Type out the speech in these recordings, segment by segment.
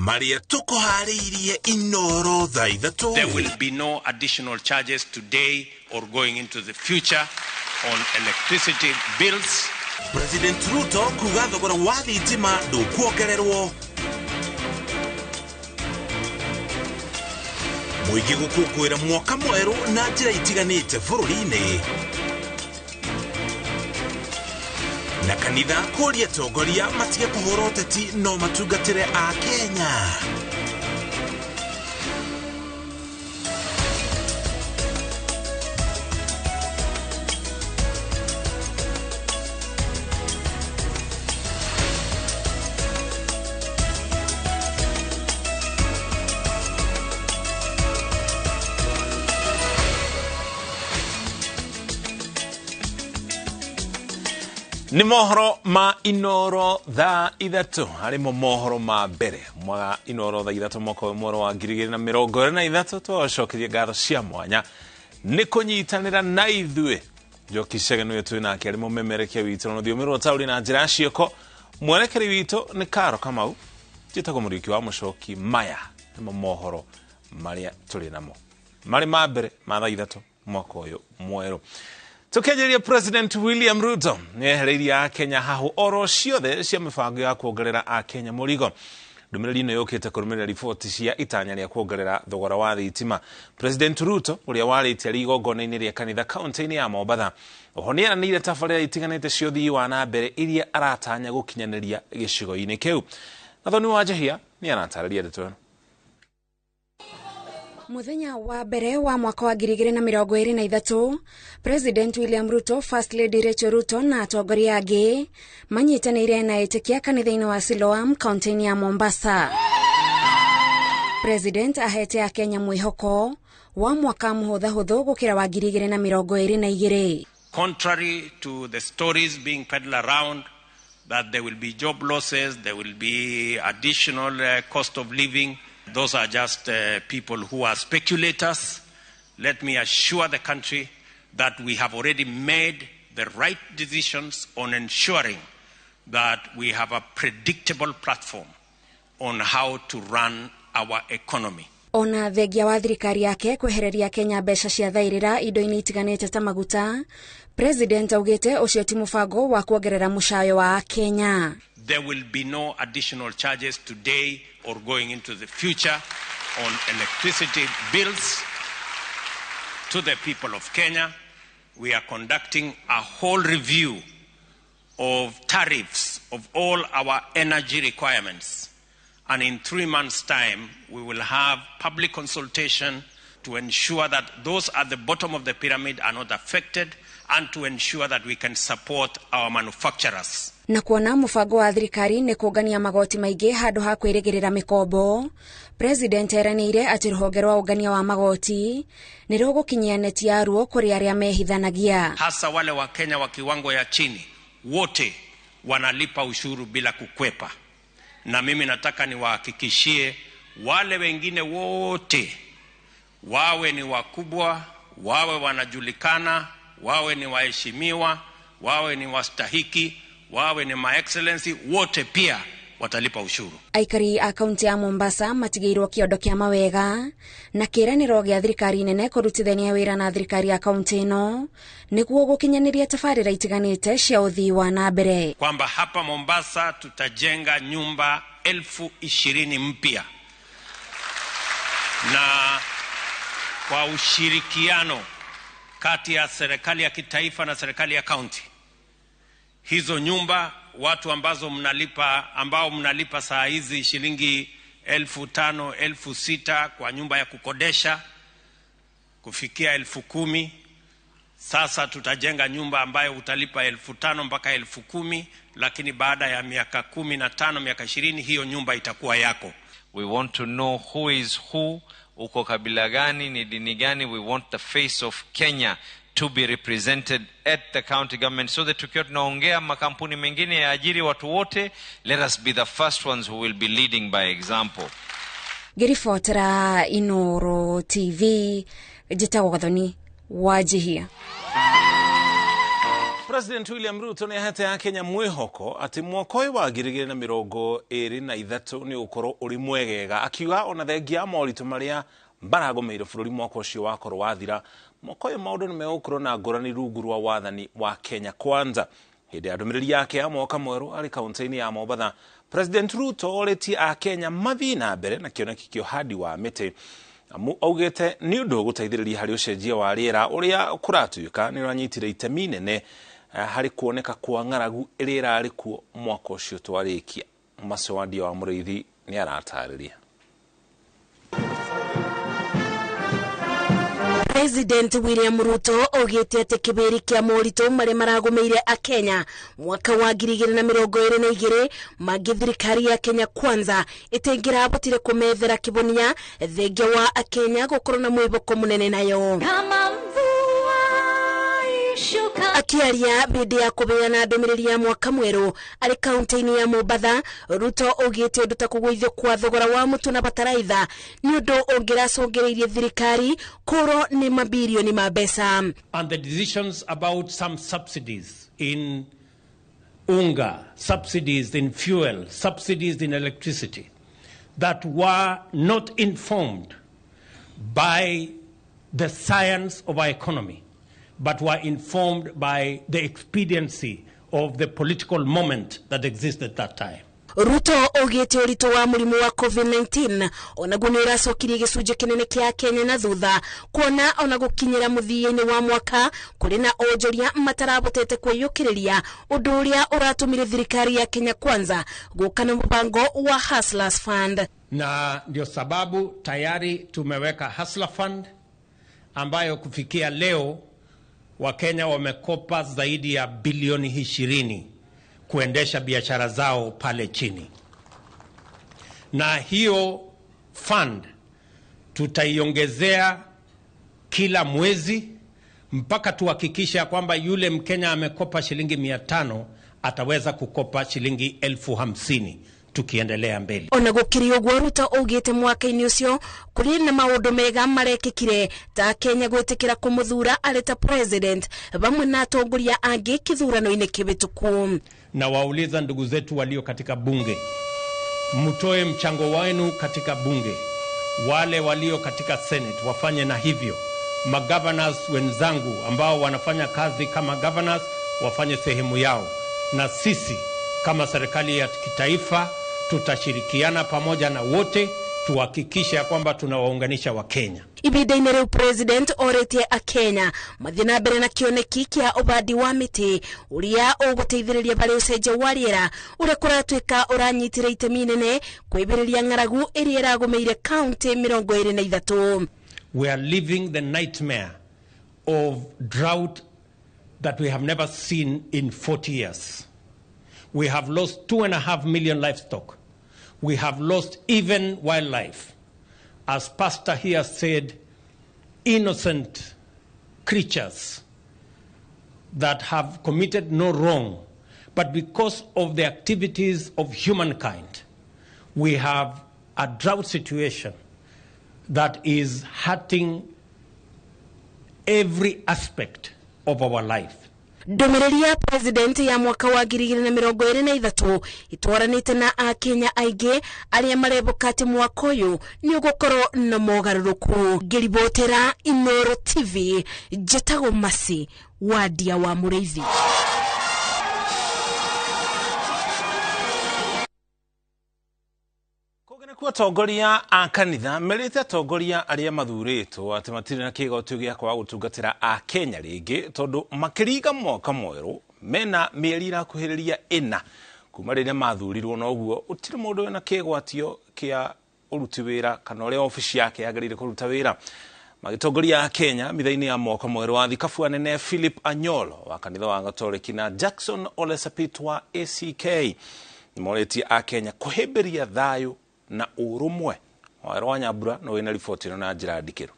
Marĩa tũkũharĩirie Inoro thaa 3. There will be no additional charges today or going into the future on electricity bills. President Ruto kuga thogora wa thitima ndũkuongererwo. Mũingĩ gũkũngũĩra mwaka mwerũ na njĩra itiganĩte bũrũri-inĩ. Na kanitha kũria atongoria matige kũhũra ũteti no matungatĩre a Kenya. Nĩ mohoro ma Inoro thaa 3, harĩmo mohoro ma mbere ma Inoro thaa 3 mwaka ũyũ mwerũ wa 2023. Twacokeria ngatho cia mwanya nĩ kũnyitanĩra na ithuĩ. Njoki Chege nĩwe twĩ nake, arĩ mũmemerekia witũ na rũthiomi rwa taũri na njĩra ya ciĩko. Mwerekeri witũ nĩ Karo Kamau, njĩtagwo Mũriũki wa Mũcoki. Maya nĩmo mohoro marĩa tũrĩ namo marĩ ma mbere ma thaa 3 mwaka ũyũ mwerũ. Tukianjĩrĩria, President William Ruto nĩehereirie Akenya hahũ oro ciothe cia mĩbango ya kuongerera Akenya mũrigo. Ndũmĩrĩri ĩno yũkĩte kũrũmĩrĩra riboti cia itanya rĩa kuongerera thogora wa thitima. President Ruto ũrĩa warĩtie arĩ igongona-inĩ rĩa kanitha kaunti-inĩ ya Mombatha oho nĩeranĩire tabarĩra itiganĩte cia ũthii wa na mbere iria aratanya gũkinyanĩria gĩcigo-inĩ kĩu. Gathoni wa Njehia nĩaratarĩria ndeto ĩno. Muthenya wa mbere wa mwaka wa 2023, President William Ruto, First Lady Rachel Ruto na atongoria angĩ manyitanĩire na etĩkia kanitha-inĩ wa Siloam kaunti-inĩ ya Mombasa. President ahete Akenya mwĩhoko wa mwaka mũhũthahũthũ gũkĩra wa 2022. Contrary to the stories being peddled around that there will be job losses, there will be additional cost of living, those are just people who are speculators. Let me assure the country that we have already made the right decisions on ensuring that we have a predictable platform on how to run our economy. Ona thengia wa thirikari yake kwehereria Kenya mbeca cia thairĩra indo-inĩ itiganĩte ta maguta, President augĩte ũcio ti mũbango wa kuongerera mũcayo wa Kenya. There will be no additional charges today or going into the future on electricity bills to the people of Kenya. We are conducting a whole review of tariffs of all our energy requirements. And in 3 months' time, we will have public consultation to ensure that those at the bottom of the pyramid are not affected and to ensure that we can support our manufacturers. Na kuona mũbango wa thirikari nĩ kũngania magoti maingĩ handũ ha kwĩrĩgĩrĩra mĩkombo, President eranĩire atĩ rũhonge rwa ũngania wa magoti nĩ rũgũkinyia neti yaruo kũrĩ arĩa mehithanagia. Hasa wale wa Kenya wa kiwango ya chini wote wanalipa ushuru bila kukwepa, na mimi nataka niwahakikishie wale wengine wote, wawe ni wakubwa, wawe wanajulikana, wawe ni waheshimiwa, wawe ni wastahiki, wawe ni ma excellency, wote pia watalipa ushuru. Aikari a kaunti ya Mombasa matigĩirwo kĩondo kĩa mawega na kĩĩranĩro gĩa thirikari nene kũrutithania wĩra na thirikari ya kaunti ĩno nĩguo gũkinyanĩria tabarĩra itiganĩte cia ũthii wa na mbere. Kwamba hapa Mombasa tutajenga nyumba 20,000 mpya, na kwa ushirikiano kati ya serikali ya kitaifa na serikali ya kaunti, hizo nyumba watu ambazo mnalipa, ambao mnalipa saa hizi shilingi 5,000, 6,000 kwa nyumba ya kukodesha kufikia 10,000, sasa tutajenga nyumba ambayo utalipa 5,000 mpaka 10,000, lakini baada ya miaka 15, miaka 20 hiyo nyumba itakuwa yako. We want to know who is who, uko kabila gani, ni dini gani. We want the face of Kenya to be represented at the county government so that tukiwa tunaongea makampuni mengine ya ajiri watu wote, let us be the first ones who will be leading by example. Ngĩribotera Inoro TV, njĩtagwo Gathoni Wanjihia. President William Ruto nĩ ahete Akenya mwĩhoko atĩ mwaka ũyũ wa 2023 nĩ ũgũkorwo ũrĩ mwegega, akiuga ona thengia ya moritũ marĩa maragũmĩire bũrũri mwaka ũcio wakorwo wathira, mwaka ũyũ maũndũ nĩ megũkorwo na ngũrani rungu rwa wathani wa Kenya Kwanza. Hĩndĩ ya ndũmĩrĩri yake ya mwaka mwerũ arĩ kaunti-inĩ ya Mombatha, President Ruto orĩtie Akenya mathiĩ na mbere na kĩoneki kĩa ũhandi wa mĩtĩ, amu augĩte nĩ ũndũ ũgũteithĩrĩria harĩ ũcenjia wa rĩera ũrĩa kũratuĩka nĩ ũranyitire itemi nene harĩ kuoneka kwa ng'aragu ĩrĩa ĩrarĩ kuo mwaka ũcio twarĩkia. Macewandia wa Mũrĩithi nĩ aratarĩria. President William Ruto augĩte atĩ kĩbĩri kĩa moritũ marĩa maragũmĩire Akenya mwaka wa 2022 mangĩ thirikari ya Kenya Kwanza ĩtĩngĩrahotire kũmethera kĩbonia thengia wa Akenya gũkorwo na mwĩhoko mũnene nayo. Akiaria hĩndĩ ya kũheana ndũmĩrĩri ya mwaka mwerũ arĩ kaunti-inĩ ya Mombatha, Ruto augĩte ũndũ ta kũgũithio kwa thogora wa mũtu na bataraitha nĩ ũndũ ũngĩracũngĩrĩirie thirikari kũrwo nĩ mabirioni ma mbeca. And the decisions about some subsidies in unga, subsidies in fuel, subsidies in electricity that were not informed by the science of our economy, but were informed by the expediency of the political moment that existed at that time. Ruto augĩte ũritũ wa mũrimũ wa COVID-19 onaguo nĩ ũracokirie gĩcunjĩ kĩnene kĩa Kenya na thutha, kuona ona gũkinyĩra mũthia-inĩ wa mwaka kũrĩ na onjoria matarahotete kwĩyũkĩrĩria, ũndũ ũrĩa ũratũmire thirikari ya Kenya Kwanza gũka na mũbango wa Hustlers Fund. Na ndio sababu tayari tumeweka Hustler Fund ambayo kufikia leo Wakenya wamekopa zaidi ya bilioni 20 kuendesha biashara zao pale chini. Na hiyo fund tutaiongezea kila mwezi mpaka tuhakikishe kwamba yule Mkenya amekopa shilingi 500 ataweza kukopa shilingi 50,000 tukiendelea mbele. Ona gũkĩrĩ ũguo, Ruto augĩte mwaka-inĩ ũcio kũrĩ na maũndũ mega marekĩkire ta Kenya gwĩtĩkĩra kũmũthura arĩ ta president vamwe na atongoria angĩ kĩthurano-inĩ kĩhĩtũku. Na wauliza ndugu zetu walio katika bunge, mtoe mchango wenu katika bunge. Wale walio katika Senate wafanye na hivyo. Magovernors wenzangu ambao wanafanya kazi kama governors wafanye sehemu yao, na sisi kama serikali ya kitaifa tutashirikiana pamoja na wote tuhakikishe kwamba tunawaunganisha Wakenya. Ibinda-inĩ rĩu President orĩtie Akenya mathiĩ na mbere na kĩoneki kĩa ũbandi wa mĩtĩ ũrĩa ũgũteithĩrĩria harĩ ũcenjia wa rĩera ũrĩa kũratuĩka ũranyitire itemi nene kwĩbĩrĩria ng'aragu ĩrĩa ĩragũmĩire kaunti 23. We are living the nightmare of drought that we have never seen in 40 years. We have lost 2.5 million livestock. We have lost even wildlife. As Pastor here said, innocent creatures that have committed no wrong, but because of the activities of humankind, we have a drought situation that is hurting every aspect of our life. Ndũmĩrĩri ya president ya mwaka wa 2023 itwaranĩte na Akenya aingĩ arĩa mareboka atĩ mwaka ũyũ nĩ ũgũkorwo na mogarũrũku. Ngĩribotera Inooro TV, njĩtagwo Mercy Wandia wa Mũrĩithi. Atongoria a kanitha merĩte atongoria arĩa mathurĩtwo atĩ matirĩ na kĩgotio gĩa kwaga gũtungatĩra Akenya rĩngĩ tondũ makĩringa mwaka mwerũ mena mĩeri ĩrakuhĩrĩria 4 kuma rĩrĩa mathurirwo, noguo gũtirĩ mũndũ wĩna kĩgwatio kĩa ũruti wĩra kana ũrĩa obici yake yagĩrĩire kũruta wĩra. Magĩtongoria a Kenya mitha-inĩ ya mwaka mwerũ wa thikabu anene Philip Anyolo wa kanitha wa Gatoreki na Jackson Ole Sapit wa ACK nĩmorĩtie Akenya kũhĩmbĩria thayũ na ũrũmwe. Waero wa Nyambura no wĩna riboti ĩno na njĩra ndikĩru.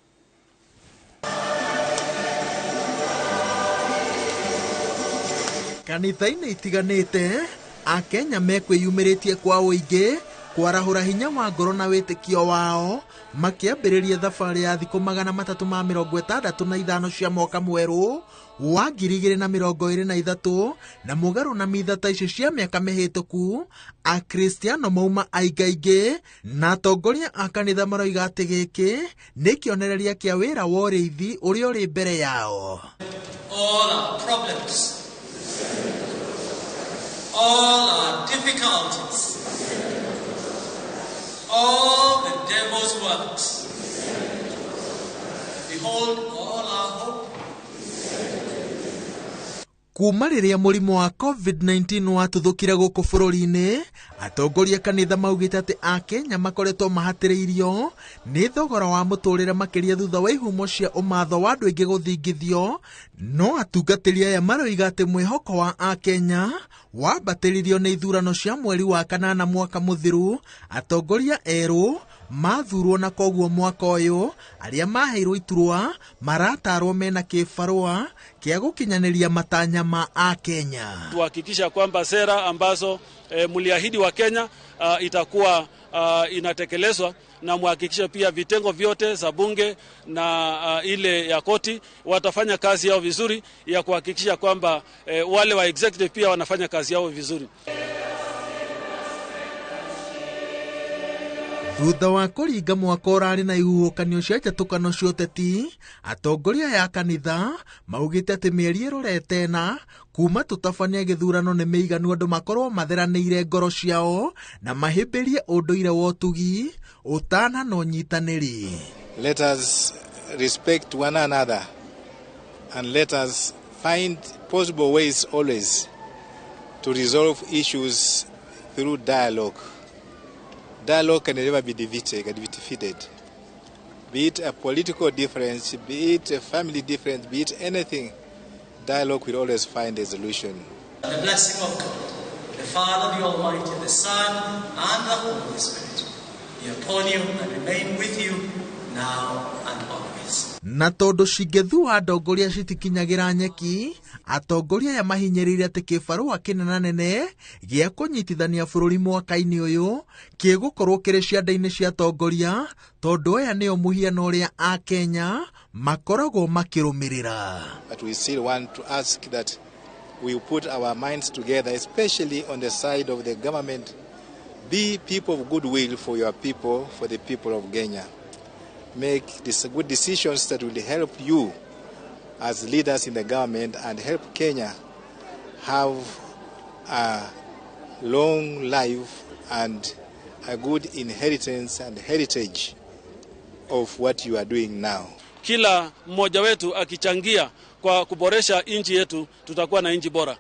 Kanitha-inĩ itiganĩte Akenya mekwĩyumĩrĩtie kwa ũingĩ Kwarahũra hinya wa ngoro na wĩtĩkio wao makĩambĩrĩria thabarĩ ya thikũ 365 cia mwaka mwerũ wa 2023 na mũgarũ na mithata icio cia mĩaka mĩhĩtũku. Akristiano mauma aingaingĩ na atongoria a kanitha maroiga atĩ gĩkĩ nĩ kĩonereria kĩa wĩra wa ũrĩithi ũrĩa ũrĩ mbere yao. All our problems, all our difficulties, all the devil's works. Behold, all our hope. Kuma rĩrĩa mũrimũ wa COVID-19 watuthũkire gũkũ bũrũri-inĩ, atongoria kanitha maugĩte atĩ Akenya makoretwo mahatĩrĩirio nĩ thogora wa mũtũrĩre makĩria thutha wa ihumo cia ũmatho wa andũ aingĩ gũthingithio. No atungatĩri aya maroiga atĩ mwĩhoko wa Akenya wambatĩririo nĩ ithurano cia mweri wa kanana mwaka mũthiru, atongoria erũ mathurwo, na koguo mwaka ũyũ arĩa maheirwo iturwa maratarwo mena kĩbarũa kĩa gũkinyanĩria matanya ma Akenya. Tuhakikisha kwamba sera ambazo mliahidi wa Kenya itakuwa inatekelezwa, na muhakikishe pia vitengo vyote za bunge na ile ya koti watafanya kazi yao vizuri ya kuhakikisha kwamba wale wa executive pia wanafanya kazi yao vizuri. Thutha wa kũringa mwaka ũrarĩ na ihuhũkanio cia njatũkano cia ũteti, atongoria aya a kanitha maugĩte atĩ mĩeri ĩrorete ĩna kuma tũtabania gĩthurano nĩ mĩiganu andũ makorwo matheranĩire ngoro ciao na mahĩmbĩrie ũndũire wa ũtugi, ũtana na ũnyitanĩri. Let us respect one another and let us find possible ways always to resolve issues through dialogue. Dialogue can never be defeated, can be defeated. Be it a political difference, be it a family difference, be it anything, dialogue will always find a solution. The blessing of God, the Father, the Almighty, the Son, and the Holy Spirit be upon you and remain with you now and always. Na tondũ cingĩthua ndongoria citikinyagĩra nyeki, atongoria aya mahinyĩrĩirie atĩ kĩbarũa kĩnenanene gĩa kũnyitithania bũrũri mwaka-inĩ ũyũ kĩgũkorwo kĩrĩ cianda-inĩ cia atongoria, tondũ aya nĩo mũhiano ũrĩa Akenya makoragwo makĩrũmĩrĩra. But we still want to ask that we put our minds together, especially on the side of the government. Be people of goodwill for your people, for the people of Kenya. Make these good decisions that will help you as leaders in the government and help Kenya have a long life and a good inheritance and heritage of what you are doing now. Kila mmoja wetu akichangia kwa kuboresha nchi yetu, tutakuwa na nchi bora.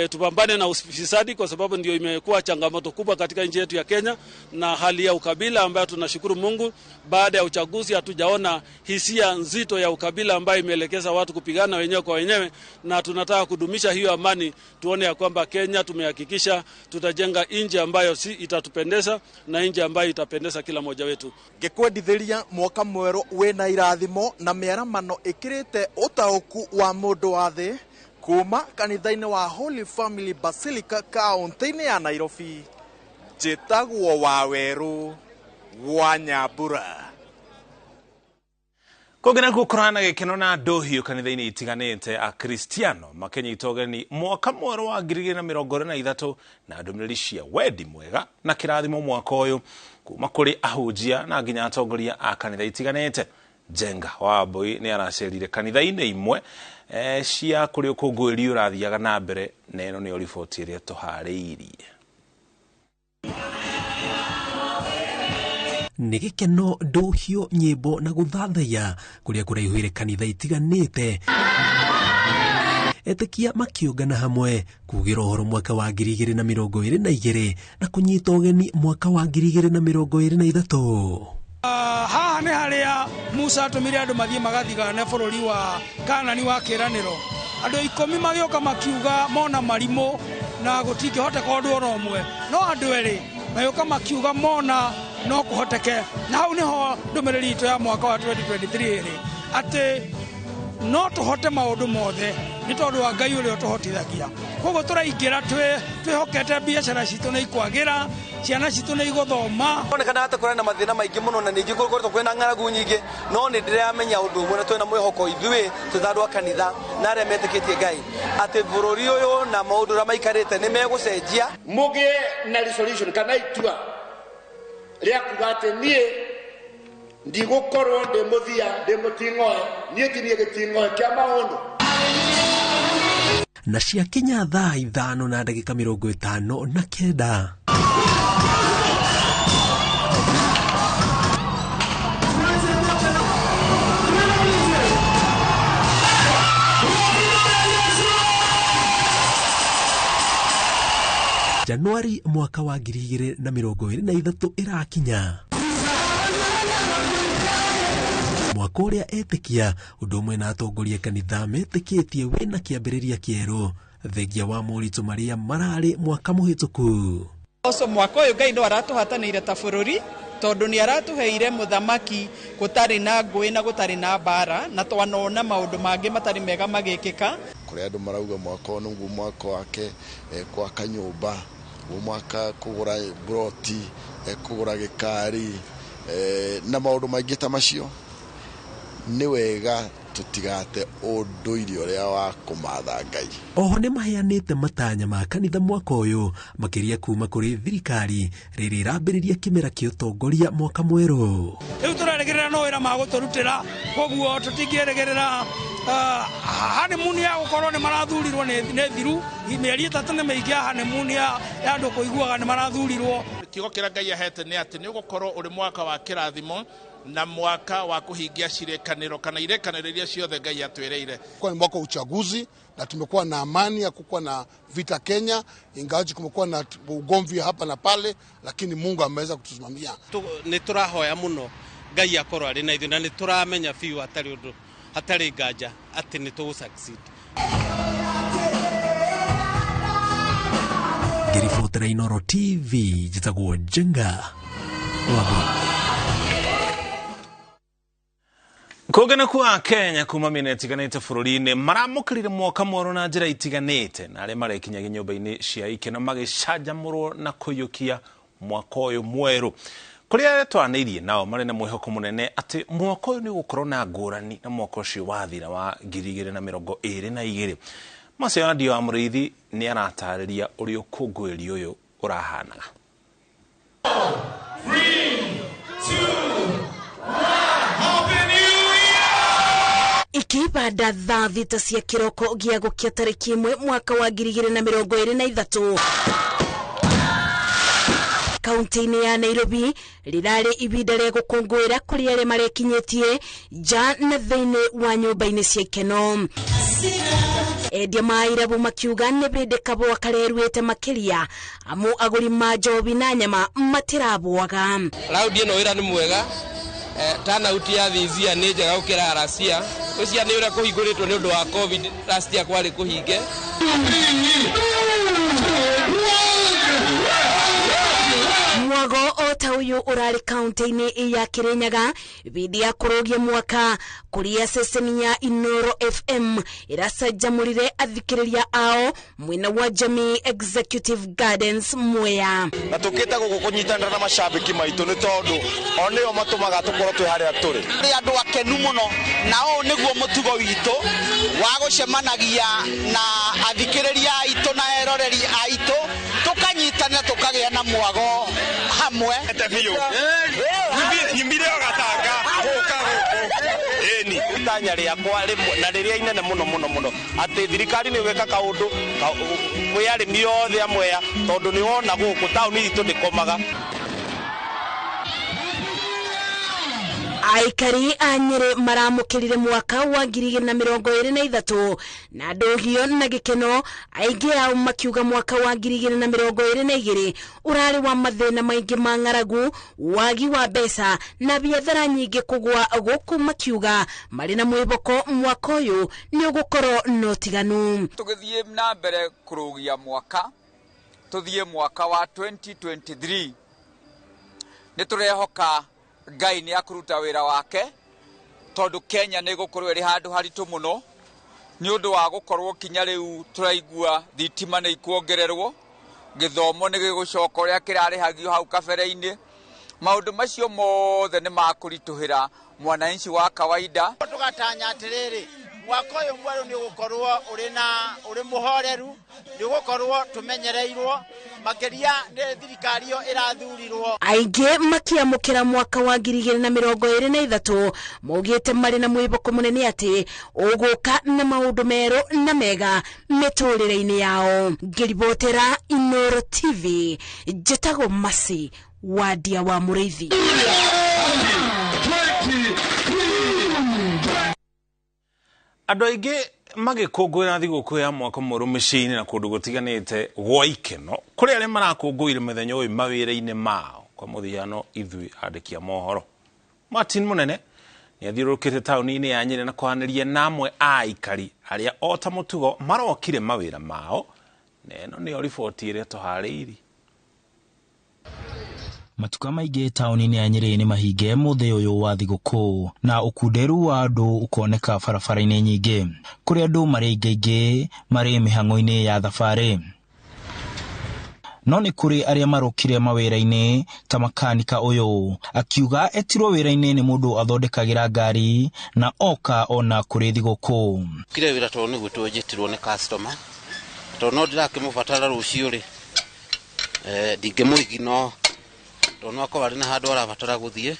Tupambane na ufisadi kwa sababu ndio imekuwa changamoto kubwa katika nchi yetu ya Kenya, na hali ya ukabila ambayo tunashukuru Mungu baada ya uchaguzi hatujaona hisia nzito ya ukabila ambayo imeelekeza watu kupigana wenyewe kwa wenyewe, na tunataka kudumisha hiyo amani. Tuone ya kwamba Kenya tumehakikisha tutajenga nchi ambayo si itatupendeza na nchi ambayo itapendeza kila mmoja wetu. Ngikwendithĩria mwaka mwerũ wĩna irathimo na mĩaramano ĩkĩrĩte ũtaũku wa mũndũ wa thĩ kuma kanitha-inĩ wa Holy Family Basilica kaũntĩ-inĩ ya Nairobi. Njĩtagwo Wawerũ wa Nyambura. Kũngĩ nakuo kũrahana gĩkeno na ndũhiũ kanitha-inĩ itiganĩte, Akristiano makĩnyita ũgeni mwaka mwerũ wa 2023 na ndũmĩrĩri cia wendi mwega na kĩrathimo mwaka ũyũ kuma kũrĩ ahunjia na nginya atongoria a kanitha itiganĩte. Njenga wa Mbui nĩ aracerire kanitha-inĩ imwe cia kũrĩa ũkũngũĩri ũrathiaga na mbere, na ĩno nĩyo riboti ĩrĩa tũharĩirie. Nĩ gĩkeno, ndũhiũ, nyĩmbo na gũthathaiya kũrĩa kũraihũire kanitha itiganĩte, etĩkia makĩũngana hamwe kugĩra ũhoro mwaka wa 2022 na kũnyita ũgeni mwaka wa 2023. Haha nĩ harĩa Musa atũmire andũ mathiĩ magathigane bũrũri wa Kanani wa kĩĩranĩro. Andũ 10 magĩũka makiuga mona marimũ na gũtingĩhoteka ũndũ ona ũmwe, no andũ erĩ magĩũka makiuga mona no kũhoteke. Na hau nĩho ndũmĩrĩri itũ ya mwaka wa 2023 ĩrĩ atĩ no tũhote maũndũ mothe nĩ tondũ wa Ngai ũrĩa ũtũhotithagia. Koguo tũraingĩra twĩhokete biacara citũ nĩ ikwagĩra, ciana citũ nĩ igũthoma. Onekana atĩ kũrĩ na mathĩna maingĩ mũno na ningĩ gũkoretwo kwĩna ng'aragu nyingĩ, no nĩ ndĩramenya ũndũ ũmwe na twĩna mwĩhoko ithuĩ twĩ ta andũ a kanitha na arĩa metĩkĩtie Ngai atĩ bũrũri ũyũ na maũndũ ũrĩa maikarĩte nĩ megũcenjia. Mũgĩe na resolution kana itua rĩa kuga atĩ niĩ ndigũkorwo ndĩ mũthia ndĩ mũting'oe, niĩ ti niĩ gĩting'oe kĩa maũndũ. Na ciakinya thaa 5:59. Januari mwaka wa 2023 ĩrakinya. Mwaka ũrĩa etĩkia ũndũ ũmwe na atongoria kanitha metĩkĩtie wĩna kĩambĩrĩria kĩerũ thengia wa moritũ marĩa mararĩ mwaka mũhĩtũku. Oco mwaka ũyũ Ngai no aratũhatanĩire ta bũrũri tondũ nĩ aratũheire mũthamaki gũtarĩ na ngũĩ na gũtarĩ na mbara, na twanona maũndũ mangĩ matarĩ mega magĩkĩka. Kũrĩ andũ marauga mwaka ũyũ nĩguo mwaka wake gwaka nyũmba, guo mwaka kũgũra broti, kũgũra gĩkari, na maũndũ maingĩ ta macio. Nĩ wega tũtigate ũndũire ũrĩa wa kũmatha Ngai. Oho nĩ maheanĩte matanya ma kanitha mwaka ũyũ makĩria kuma kũrĩ thirikari rĩrĩa ĩrambĩrĩria kĩmera kĩa ũtongoria mwaka mwerũ. Rĩu tũrerĩgĩrĩra no wĩra magũtũrutĩra, koguo tũtingĩrĩgĩrĩra honeymoon ya gũkorwo nĩ marathurirwo nĩ thiru. Mĩeri 3 nĩ mĩingĩ ya honeymoon ya andũ kũiguaga nĩ marathurirwo. Kiugo kĩrĩa Ngai ahete nĩ atĩ nĩ ũgũkorwo ũrĩ mwaka wa kĩrathimo na mwaka wa kuhingia cirekanĩro kana irekanĩro iria ciothe Ngai atwĩrĩire. Kwa mwaka wa uchaguzi na tumekuwa na amani ya kukuwa na vita Kenya, ingawaje kumekuwa na ugomvi hapa na pale, lakini Mungu ameweza kutusimamia. Nĩ tũrahoya mũno Ngai akorwo arĩ na ithuĩ na nĩ tũramenya biũ hatarĩ ũndũ hatarĩ nganja atĩ nĩ tũgũ succeed. Ngĩribotera Inooro TV, njĩtagwo Njenga Wambui. Kũngĩ kwa Kenya kuma mĩena ĩtiganĩte bũrũri-inĩ maramũkĩrire mwaka mwerũ na njĩra itiganĩte, na arĩa marekinyagia nyũmba-inĩ cia ikeno magĩcanjamũrwo na kũiyũkia mwaka ũyũ mwerũ. Kũrĩ arĩa twanĩirie nao marĩ na mwĩhoko mũnene atĩ mwaka ũyũ nĩ ũgũkorwo na ngũrani na mwaka ũcio wathira wa 2022. Macio Andy wa Mũrĩithi nĩ aratarĩria ũrĩa ũkũngũĩri ũyũ ũrahanaga. 3, 2, Ikibanda thaa 6 cia kĩroko gĩa gũkia tarĩki 1 mwaka wa 2023 kaunti-inĩ ya Nairobi rĩrarĩ ibinda rĩa gũkũngũĩra kũrĩ arĩa marekinyĩtie nja na thĩinĩ wa nyũmba-inĩ cia ikeno. Endia ma irabu makiuga nĩ bĩndĩ kabũa kareruĩte makĩria amu agũri ma njobi na nyama matirabwaga. Raundi ĩno wĩra nĩ mwega, turnout ya thizia nĩ njega gũkĩra racia. Ũcio nĩ ũrĩa kũhingũrĩtwo nĩ ũndũ wa COVID, last year kwarĩ kũhinge. Mwago o ta ũyũ ũrarĩ kaunti-inĩ ya Kirinyaga bindi ya kũrũgia mwaka kũrĩa ceceni ya Inooro FM ĩracanjamũrire athikĩrĩria ao mwena wa Jamii Executive Gardens Mwea. Na tũkĩte gũkũ kũnyitanĩra na macambĩki maitũ nĩ tondũ o nĩo matũmaga tũkorwo twĩ harĩa tũrĩ. Nĩ andũ akenu mũno na ũũ nĩguo mũtugo witũ wa gũcemanagia na athikĩrĩria aitũ na eroreri aitũ, tũkanyitanĩra tũkagĩa na mwago hamwe. Nyumire gatanga gũka gũkũ ĩni itanya rĩakwa rĩmwe na rĩrĩa inene mũno mũno mũno atĩ thirikari nĩ gwĩka kaũndũ kwĩ arĩmi othe a Mwea tondũ nĩ wona gũkũ taũni itũ ndĩkomaga. Aikari a Nyĩrĩ maramũkĩrire mwaka wa 2023 na ndũhio na gĩkeno, aingĩ ao makiuga mwaka wa 2022 ũrarĩ wa mathĩna maingĩ ma ng'aragu, wagi wa mbeca na biathara nyingĩ kũgwa, gũkũ makiuga marĩ na mwĩhoko mwaka ũyũ nĩ ũgũkorwo na ũtiganu. Tũgĩthiĩ na mbere kũrũgia mwaka, tũthiĩ mwaka wa 2023 nĩ tũrehoka Ngai nĩ akũruta wĩra wake tondũ Kenya nĩ ĩgũkorwo ĩrĩ handũ haritũ mũno Nĩ ũndũ wa gũkorwo kinya rĩu tũraigua thitima nĩ ikuongererwo, gĩthomo nĩ gĩgũcoka ũrĩa kĩrarĩhagio hau kabere-inĩ. Maũndũ macio mothe nĩ makũritũhĩra mwananchi wa kawaida. Tũgatanya atĩrĩrĩ, mwaka ũyũ mwerũ nĩ ũgũkorwo ũrĩ na ũrĩ mũhoreru, nĩ ũgũkorwo tũmenyereirwo makĩria nĩ thirikari ĩyo ĩrathurirwo. Aingĩ makĩamũkĩra mwaka wa 2023 maugĩte marĩ na mwĩhoko mũnene atĩ ũgũka na maũndũ merũ na mega mĩtũrĩre-inĩ yao. Ngĩribotera Inooro TV, njĩtagwo Mercy Wadia wa Mũrĩithi. Andũ aingĩ magĩkũngũĩra thigũkũ ya mwaka mwerũ mĩciĩ-inĩ na kũndũ gũtiganĩte gwa ikeno, kũrĩ arĩa marakũngũĩire mũthenya ũyũ mawĩra-inĩ mao. Kwa mũhiano ithuĩ andĩki a mohoro, Martin Mũnene nĩathiũrũrũkĩte taũni-inĩ ya Nyĩrĩ na kwaranĩria na amwe a aikari arĩa o ta mũtugo marokire mawĩra mao, na ĩno nĩyo riboti ĩrĩa tũharĩirie. Matuka maingĩ taũni-inĩ ya Nyĩrĩ nĩ mahinge mũthĩ ũyũ wa thigũkũ na ũkunderu wa andũ ũkoneka barabara-inĩ nyingĩ, kũrĩa andũ marĩ aingĩ marĩ mĩhang'o-inĩ ya thabarĩ. No nĩ kũrĩ arĩa marokire mawĩra-inĩ ta makanika ũyũ akiuga etirwo wĩra-inĩ nĩ mũndũ athondekagĩra ngari na oka ona kũrĩ thigũkũ. Kire wĩra tondũ nĩ gwĩtwo njĩtirwo nĩ customer, tondũ no ndĩrakĩmũbatara rũciũ rĩ, ndingĩmũigino tondũ no akorwo arĩ na handũ arabatara gũthiĩ,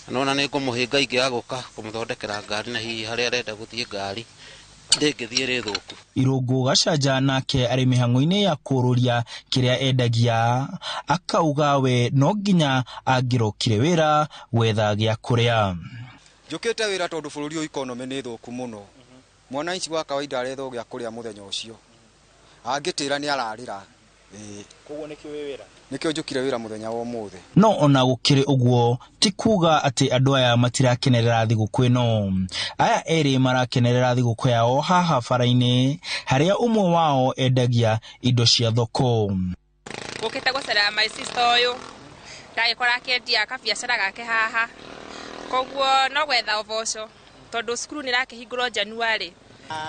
na nona nĩ ngũmũhĩnga ingĩaga gũka kũmũthondekera ngari na hihi harĩa arenda gũthiĩ ngari ndĩngĩthiĩ ĩrĩ thũku. Irũngũ Gacanja nake arĩ mĩhang'o-inĩ ya kũrũria kĩrĩa endagia, akauga we no nginya angĩrokire wĩra gwetha gĩa kũrĩa. Njũkĩte wĩra tondũ bũrũri ũyũ economy nĩ thũku mũno. Mwananchi wa kawaida arethwo gĩa kũrĩa mũthenya ũcio, angĩtĩra nĩ ararĩra. Koguo nĩkĩo wĩ wĩra? Nĩkĩo njũkire wĩra mũthenya wa ũmũthĩ. No ona gũkĩrĩ ũguo ti kuga atĩ andũ aya matirakenerera thigũkũ ĩno. Aya erĩ marakenerera thigũkũ yao haha bara-inĩ, harĩa ũmwe wao endagia indo cia thoko. Ngũkĩte gũcerera my sister ũyũ, ndagĩkora akĩendia kabiacara gake haha, koguo no gwetha ũboco tondũ cukuru nĩ ĩrakĩhingũrwo January.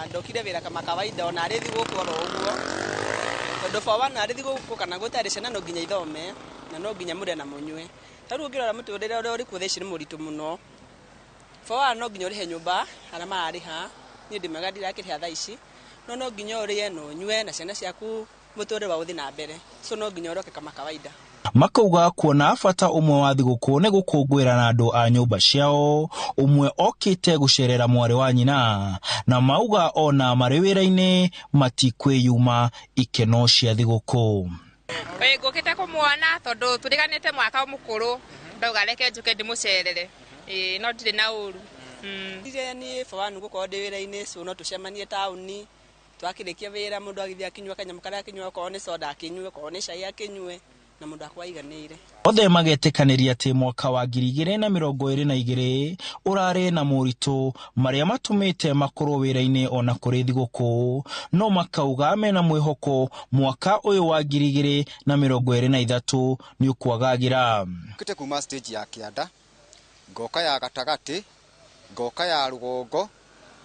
Ndokire wĩra kama kawaida ona arĩ thigũkũ oro ũguo, tondũ for one arĩ thigũkũ kana gũtarĩ ciana no nginya ithome na no nginya mũrĩe na mũnyue. Ta rĩu ũngĩrora mũtũrĩre ũrĩa ũrĩ kuo thaa ici nĩ mũritũ mũno. For one no nginya ũrĩhe nyũmba arĩa mararĩha, niĩ ndĩ mwega ndirakĩrĩha thaa ici, no no nginya ũrĩe na ũnyue na ciana ciaku mũtũrĩre wao ũthiĩ na mbere, so no nginya ũroke kama kawaida. Makauga kuona bata ũmwe wa thigũkũ nĩ gũkũngũĩra na andũ a nyũmba ciao, ũmwe okĩte gũcerera mwarĩ wa nyina, na mauga ona marĩ wĩra-inĩ matikwĩyuma ikeno cia thigũkũ. Ngũkĩte kũmuona tondũ tũriganĩte mwaka mũkũrũ, ndauga reke njũke ndĩmũcerere, no ndirĩ na ũru. Rĩrĩa niĩ for one ngũkorwo ndĩ wĩra-inĩ, so no tũcemanie taũni, twakĩrĩkia wĩra mũndũ agĩthiĩ akĩnyua kanyamũ karĩa akĩnyua, okorwo nĩ soda akĩnyue, okorwo nĩ cai akĩnyue, na mũndũ akwa aiganĩire. Othe magetĩkanĩria atĩ mwaka wa 2022 ũrarĩ na moritũ marĩa matũmĩte makorwo wĩra-inĩ ona kũrĩ thigũkũ, no makauga mena mwĩhoko mwaka ũyũ wa 2023 nĩ ũkwagagĩra. Ngĩte kuma stage ya kĩanda, ngoka ya gatagatĩ, ngoka ya rũgongo,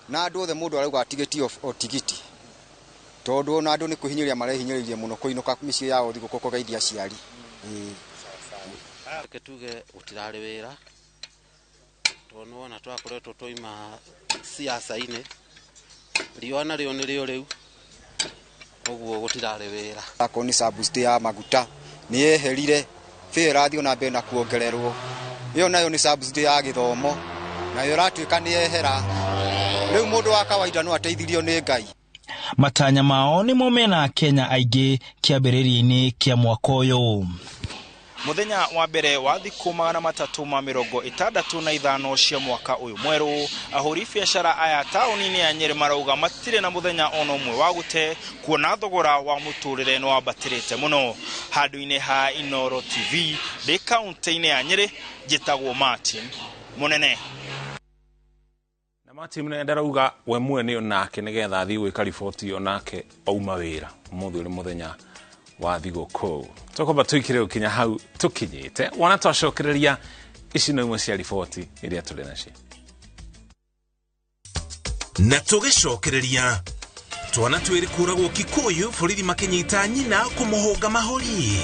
na andũ othe mũndũ arauga atigĩtie o tigiti, tondũ ona andũ nĩ kwĩhinyĩrĩria marehinyĩrĩirie mũno kũinũka mĩciĩ yao thigũkũ kũgeithia aciari. Reke tuge gũtirarĩ wĩra, tondũ nĩwona twakoretwo twaima siasa-inĩ, riũa narĩo nĩrĩo rĩu, ũguo gũtirarĩ wĩra. Akorwo nĩ subsidy ya maguta nĩ yeherire, fare ĩrathiĩ ona mbere na kuongererwo, ĩyo nayo nĩ subsidy ya gĩthomo, nayo ĩratuĩka nĩ yehera. Rĩu mũndũ wa kawaida no ateithirio nĩ Ngai. Matanya mao nĩmo mena Kenya aingĩ kĩambĩrĩria-inĩ kĩa mwaka ũyũ. Mũthenya wa mbere wa thikũ 365 cia mwaka ũyũ mwerũ, ahũri biacara aya taũni-inĩ ya Nyĩrĩ marauga matirĩ na mũthenya ona ũmwe wa gũte, kuona thogora wa mũtũrĩre nĩ wambatĩrĩte mũno. Handũ-inĩ ha Inooro TV ndĩ kaũntĩ-inĩ ya Nyĩrĩ, njĩtagwo Martin Mũnene. Na Martin Mũnene ndarauga we mwene onake nĩgetha athiĩ gwĩka riboti onake auma wĩra ũmũthĩ ũrĩ mũthenya wa thigũkũ. Tũkwamba tũikire gũkinya hau tũkinyĩte, wona twacokereria ici no imwe cia riboti iria tũrĩ nacio. Na tũgĩcokereria twana twĩrĩ kũragwo Kikuyu borithi makĩnyita nyina kũmũhũnga mahũri.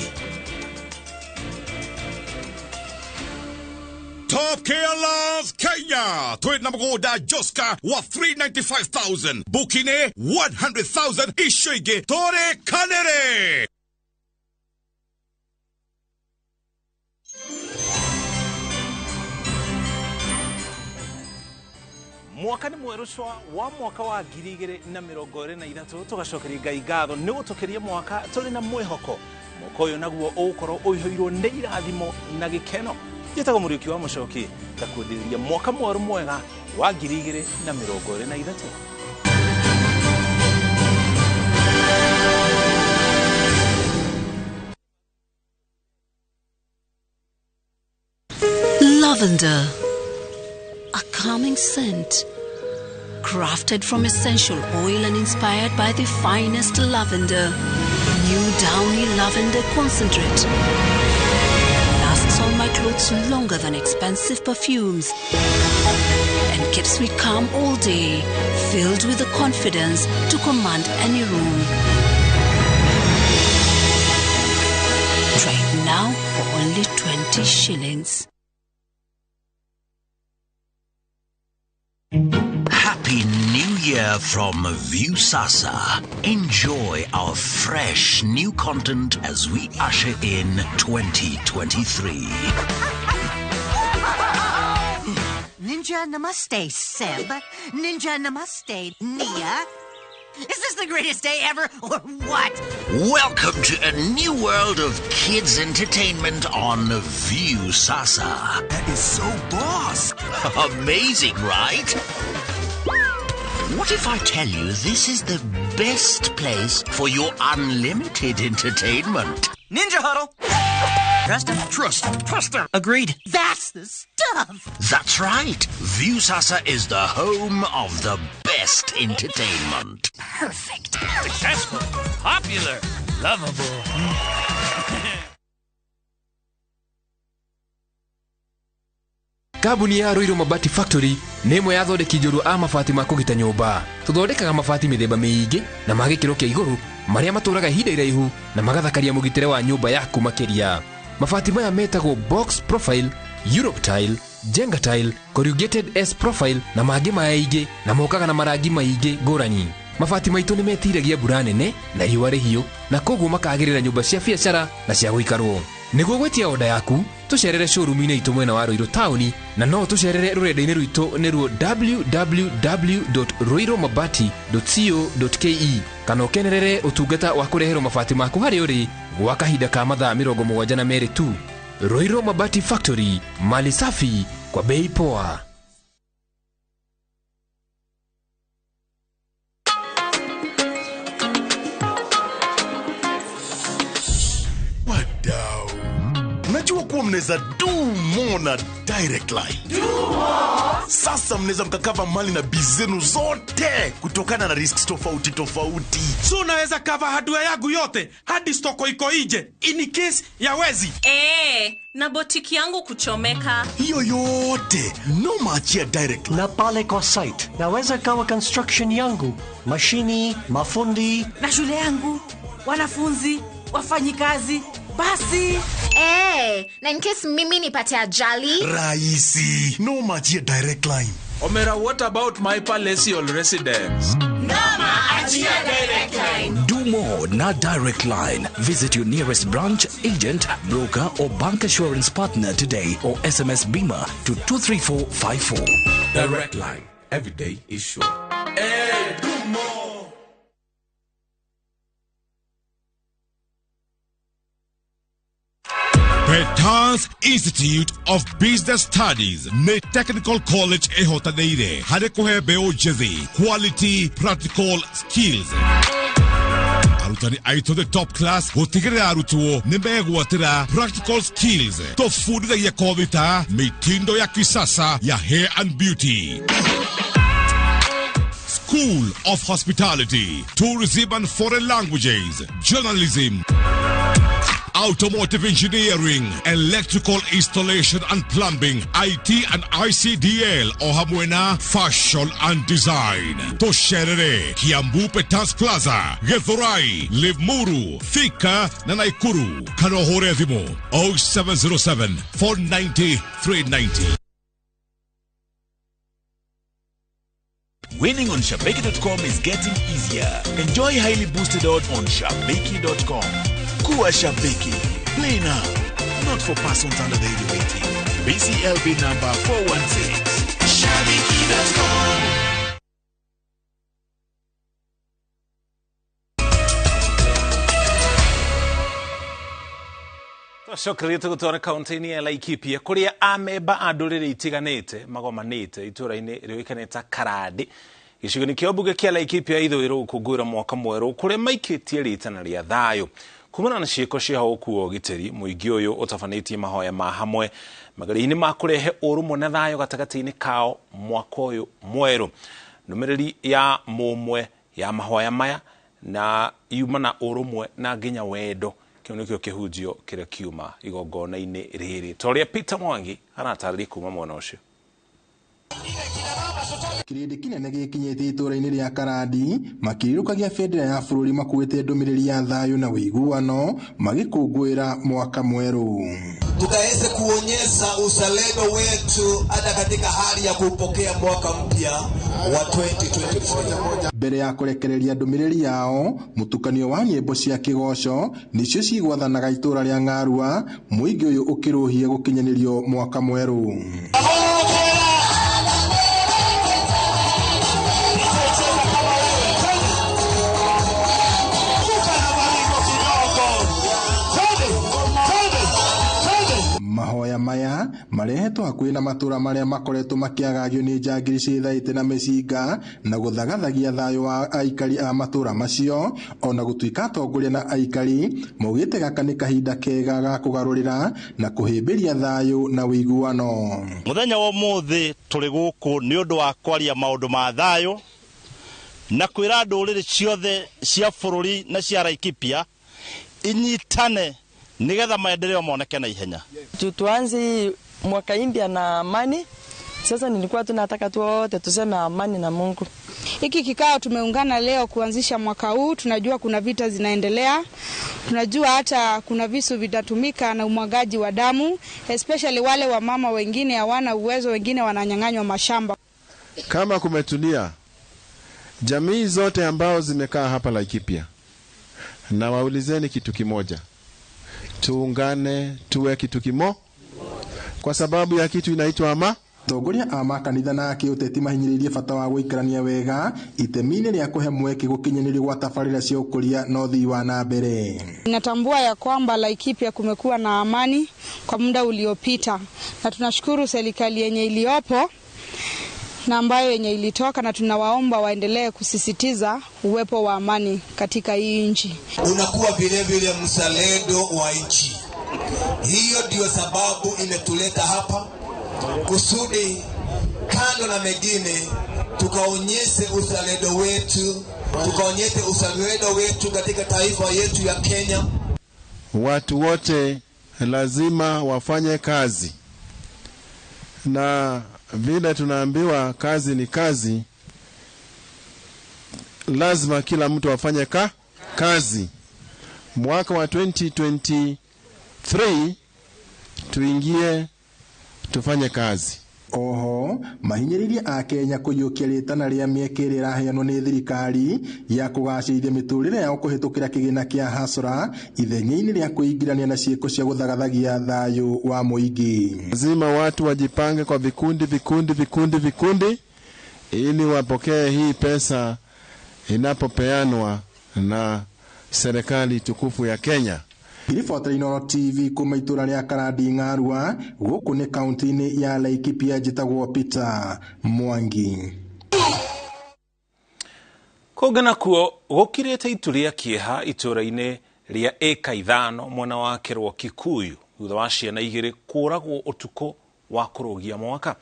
Top Killers Kenya twina mugunda Joska wa 395,000 bukine 100,000 icio ingĩ tũrĩkanĩre. Mwaka nĩ mwerũ cwa wa mwaka wa 2023 tũgacokeria Ngai ngatho nĩ gũtũkĩria mwaka tũrĩ na mwĩhoko. Mwaka ũyũ naguo ũgũkorwo ũihũirwo nĩ irathimo na gĩkeno. Njĩtagwo Mũriũki wa Mũcoki ngakwendithĩria mwaka mwerũ mwega wa 2023. Lavender, a calming scent, crafted from essential oil and inspired by the finest lavender. New Downy Lavender Concentrate lasts on my clothes longer than expensive perfumes and keeps me calm all day, filled with the confidence to command any room. Try it now for only 20 shillings. Happy New Year from Viusasa. Enjoy our fresh new content as we usher in 2023. Ninja Namaste, Seb. Ninja Namaste, Nia. Is this the greatest day ever, or what? Welcome to a new world of kids entertainment on Viusasa. That is so boss. Amazing, right? What if I tell you this is the best place for your unlimited entertainment? Ninja huddle. Trust him. Trust. Trust him. Agreed. That's the stuff. That's right. Viusasa is the home of the best entertainment. Perfect. Successful. Popular. Lovable. Kambuni ya Ruiru Mabati Factory nĩ ĩmwe ya athondeki njorua a mabati ma kũgita nyũmba. Tũthondekaga mabati mĩthemba mĩingĩ na ma gĩkĩro kĩa igũrũ marĩa matũraga ihinda iraihu na magathakaria mũgitĩre wa nyũmba yaku makĩria. Mabati maya metagwo box profile, Europe tile, Jenga tile, corrugated S profile na mangĩ maingĩ na mokaga na marangi maingĩ ngũrani. Mabati maitũ nĩ metiragia mbura nene na riũa rĩhiũ na koguo makagĩrĩra nyũmba cia biacara na cia gũikarwo. Nĩguo gwĩtia oda yaku tũcerere showroom-inĩ itũ mwena wa Ruiru taũni na no tũcerere rũrenda-inĩ rwitũ nĩruo www.ruirumabati.co.ke kana ũkenerere ũtungata wa kũreherwo mabati maku harĩa ũrĩ gwa kahinda ka mathaa 72 tu. Ruiru Mabati Factory, mali safi kwa bei poa. Najua kuwa mnaweza do more na Direct Line. Do more. Sasa mnaweza mkakava mali na bizenu zote kutokana na risks tofauti tofauti. So naweza cover hardware yangu yote hadi stoko iko nje in case ya wezi. Na botiki yangu kuchomeka. Hiyo yote no maachia Direct Line. Na pale kwa site naweza kawa construction yangu, mashini, mafundi na shule yangu, wanafunzi, wafanyikazi. Basi. Na in case mimi nipate ajali. Raisi, no majia Direct Line. Omera, what about my palatial residence? Noma achia Direct Line. Do more na Direct Line. Visit your nearest branch, agent, broker or bank assurance partner today or SMS BIMA to 23454. Direct Line. Every day is sure. Hey, do more. Petans Institute of Business Studies nĩ Technical College ĩhotanĩire harĩ kũhe mbeũ njĩthĩ quality practical skills. Arutani aitũ the top class gũtigĩrĩra arutwo nĩ megwatĩra practical skills. Tũbundithagia kothi ta mitindo ya kisasa ya hair and beauty, School of Hospitality, Tourism and Foreign Languages, Journalism, Automotive Engineering, Electrical Installation and Plumbing, IT and ICDL o hamwe na Fashion and Design. Tũcerere Kiambu Peters Plaza, Githurai, Limuru, Thika na Naikuru. Kana ũhũre thimũ 0707 490 390. Winning on Shabiki.com is getting easier. Enjoy highly boosted odds on Shabiki.com. Kuwa Shabiki. Play now. Not for persons under the age of 18. BCLB number 416. Shabiki.com. Twacokereria tũgũtwara kaunti-inĩ ya Laikipia kũrĩa amemba a ndũrĩrĩ itiganĩte magomanĩte itũũra-inĩ rĩũĩkaine ta Karandĩ gĩcigo-inĩ kĩa mbunge kĩa Laikipia ithũĩro gũkũngũĩra mwaka mwerũ kũrĩa maikĩtie rĩtana rĩa thayũ kumana na ciĩko cia ũkuo wa ũgitĩri. Mũingĩ ũyũ ũtabanĩtie mahoya ma hamwe magerio-inĩ ma kũrehe ũrũmwe na thayũ gatagatĩ-inĩ kao mwaka ũyũ mwerũ. Ndũmĩrĩri ya mũmwe ya mahoya maya na yuma na ũrũmwe na nginya wendo. Kĩu nĩkĩo kĩhunjio kĩrĩa kiuma igongona-inĩ rĩrĩ ta ũrĩa Peter Mwangi aratarĩria kuma mwena ũcio. Kĩrĩndĩ kĩnene gĩkinyĩte itũũra-inĩ rĩa Karandi makĩrirũkagia bendera ya bũrũri makuĩte ndũmĩrĩri ya thayũ na ũiguano magĩkũngũĩra mwaka mwerũ. Tukaweze kuonyesha uzalendo wetu hata katika hali ya kupokea mwaka mpya wa 2024. Mbere ya kũrekereria ndũmĩrĩri yao mũtukanio wa nyĩmbo cia kĩgoco nĩcio cigwathanaga itũũra rĩa Ng'arua mũingĩ ũyũ ũkĩrũhia gũkinyanĩrio mwaka mwerũ. Mahoya maya marehetwo hakuhĩ na matũũra marĩa makoretwo makĩagagio nĩ njangiri ciĩthaĩte na mĩcinga na gũthagathagia thayũ wa aikari a matũũra macio, ona gũtuĩka atongoria na aikari maugĩte gaka nĩ kahinda kega ga kũgarũrĩra na kũhĩmbĩria thayũ na ũiguano. Mũthenya wa ũmũthĩ tũrĩ gũkũ nĩ ũndũ wa kwaria maũndũ ma thayũ na kwĩra ndũrĩrĩ ciothe cia bũrũri na cia Laikipia inyitane nigetha maendeleo moneke na ihenya. Tuanze mwaka mpya na amani. Sasa nilikuwa tunataka tu wote tuseme amani na Mungu. Hiki kikao tumeungana leo kuanzisha mwaka huu. Tunajua kuna vita zinaendelea. Tunajua hata kuna visu vitatumika na umwagaji wa damu, especially wale wa mama wengine hawana uwezo, wengine wananyang'anywa mashamba. Kama kumetulia, jamii zote ambao zimekaa hapa Laikipia, na waulizeni kitu kimoja. Tuungane tuwe kitu kimo kwa sababu ya kitu inaitwa ama. Atongoria a makanitha na kĩũteti mahinyĩrĩirie bata wa gũikarania wega itemi-inĩ rĩa kũhe mweke gũkinyanĩrio gwa tabarĩra cia ũkũria na ũthii wa na mbere. Natambua ya kwamba Laikipia kumekuwa na amani kwa muda uliopita, na tunashukuru serikali yenye iliyopo na ambayo yenye ilitoka, na tunawaomba waendelee kusisitiza uwepo wa amani katika hii nchi. Unakuwa vile vile mzalendo wa nchi. Hiyo ndio sababu imetuleta hapa kusudi kando na mengine tukaonyeshe uzalendo wetu, tukaonyeshe uzalendo wetu katika taifa yetu ya Kenya. Watu wote lazima wafanye kazi, na vile tunaambiwa kazi ni kazi, lazima kila mtu afanye kazi. Mwaka wa 2023 tuingie tufanye kazi. Oho mahinyĩrĩrie a Kenya kũiyũkia rĩtana rĩa mĩeke ĩrĩa ĩraheanwo nĩ thirikari ya kũgacĩrithia mĩtũrĩre yao kũhĩtũkĩra kĩgĩna kĩa hasra ithenya-inĩ rĩa kwĩingĩrania na ciĩko cia gũthagathagia thayũ wa mũingĩ. Lazima watu wajipange kwa vikundi vikundi vikundi vikundi ili wapokee hii pesa inapopeanwa na serikali tukufu ya Kenya. Ribota Inooro TV kuma itũra rĩa Karandi Ng'arua gũkũ nĩ kaunti-inĩ ya Laikipia, njĩtagwo Peter Mwangi. Kũngĩ nakuo gũkirĩte itu rĩa kĩeha itũra-inĩ rĩa ĩka 5 mwena wa Kĩrwa Kikuyu thutha wa ciana igĩrĩ kũragwo ũtukũ wa kũrũgia mwaka.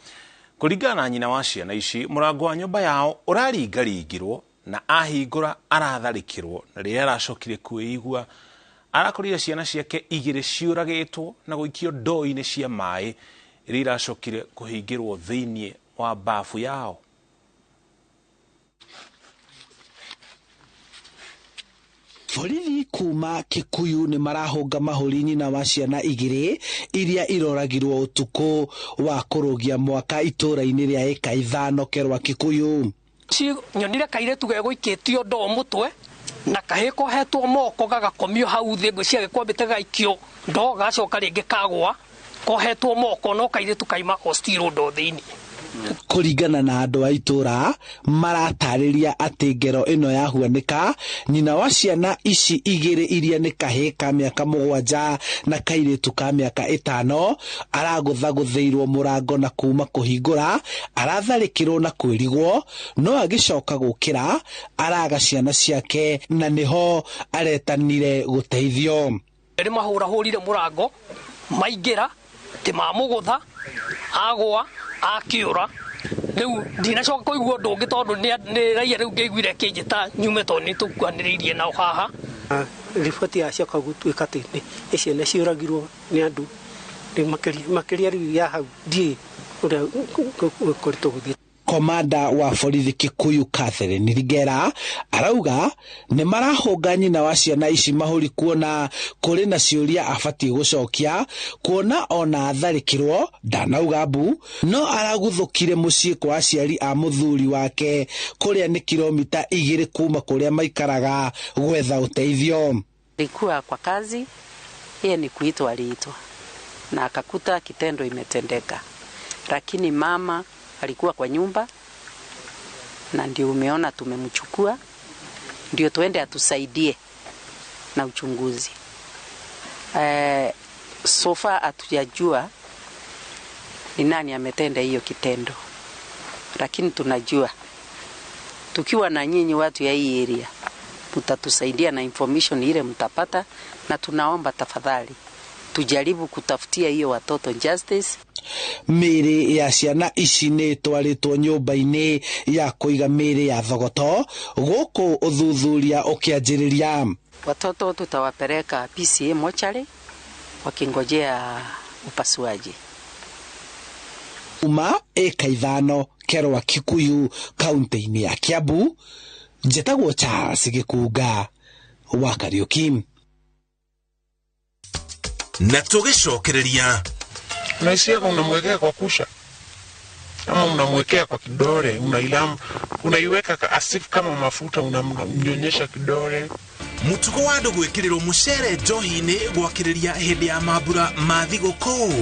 Kũringana na nyina wa ciana ici, mũrango wa nyũmba yao ũraringaringirwo na ahingũra aratharĩkĩrwo, na rĩrĩa aracokire kwĩigua Arakorire ciana ciake igĩrĩ ciũragĩtwo na gũikio ndoo-inĩ cia maĩ iria iracokire kũhingĩrwo thĩinĩ wa bafu yao. Borithi kuma Kikuyu nĩ marahũnga mahũri nyina wa ciana igĩrĩ iria iroragirwo ũtukũ wa kũrũgia mwaka itũra-inĩ rĩa ĩka 5 Kerwa Kikuyu. Nyonire kairĩtu gegũikĩtio ndoo mũtwe na kahĩ kohetwo moko gagakomio hau thĩ, ngwĩciria gĩkwambĩte gaikio ndoo gacoka rĩngĩ kagwa kohetwo moko no kairĩtu kaima ostiro ndoo thĩinĩ. Kũringana na andũ a itũra maratarĩria atĩ ngero ĩno yahuanĩka nyina wa ciana ici igĩrĩ iria nĩ kahĩ ka mĩaka 7 na kairĩtu ka mĩaka 5 aragũthagũthĩirwo mũrango na kuma kũhingũra aratharĩkĩrwo na kwĩrigwo no agĩcoka gũkĩra araga ciana ciake na nĩho aretanire gũteithio. Nĩ mahũrahũrire mũrango maingĩra ti mamũgũtha agwa akiura riu ndinacoka kuigua undu ungi tondu ni raia riu ngĩiguire kĩnjĩta nyume tondu nĩ tũkuanĩrĩirie nao haha. Riboti yacoka gũtuĩka atĩ nĩ ciana ciũragirwo nĩ andũ makĩria rĩu ya hau ndiĩ ũrĩa gũkoretwo gũthiĩ. Komanda wa borithi Kikuyu Catherine Rigera arauga nĩ marahũnga nyina wa ciana ici mahũri kuona kũrĩ na ciũria abatiĩ gũcokia kuona ona atharĩkĩrwo ndanauga mbu no araguthũkire mũciĩ kwa aciari a mũthuri wake kũrĩa nĩ kilomita 2 kuma kũrĩa maikaraga gwetha ũteithio. Alikuwa kwa kazi, yeye ni kuitwa aliitwa na akakuta kitendo imetendeka, lakini mama alikuwa kwa nyumba na ndio umeona tumemchukua ndio tuende atusaidie na uchunguzi. Sofa hatujajua ni nani ametenda hiyo kitendo, lakini tunajua tukiwa na nyinyi watu ya hii area mtatusaidia na information ile mtapata, na tunaomba tafadhali tujaribu kutafutia hiyo watoto justice. Mĩĩrĩ ya ciana ici nĩ ĩtwarĩtwo nyũmba-inĩ ya kũiga mĩĩrĩ ya Thogoto gũkũ ũthuthuria ũkĩanjĩrĩria. Watoto tutawapeleka PCA mochari wakingojea upasuaji. Uma eka 5 Kerwa Kikuyu kaunti-inĩ ya Kiambu, njĩtagwo Charles Gĩkunga wa Kariuki. Na tũgĩcokereria unaisiaga unamwekea kwa kusha ama unamwekea kwa kidole, unaiweka asifu kama mafuta, unamnyonyesha kidole. Mutugo wa andũ gwĩkĩrĩrwo mũcere njohi-inĩ gwakĩrĩria hĩndĩ ya mambura ma thigũkũ.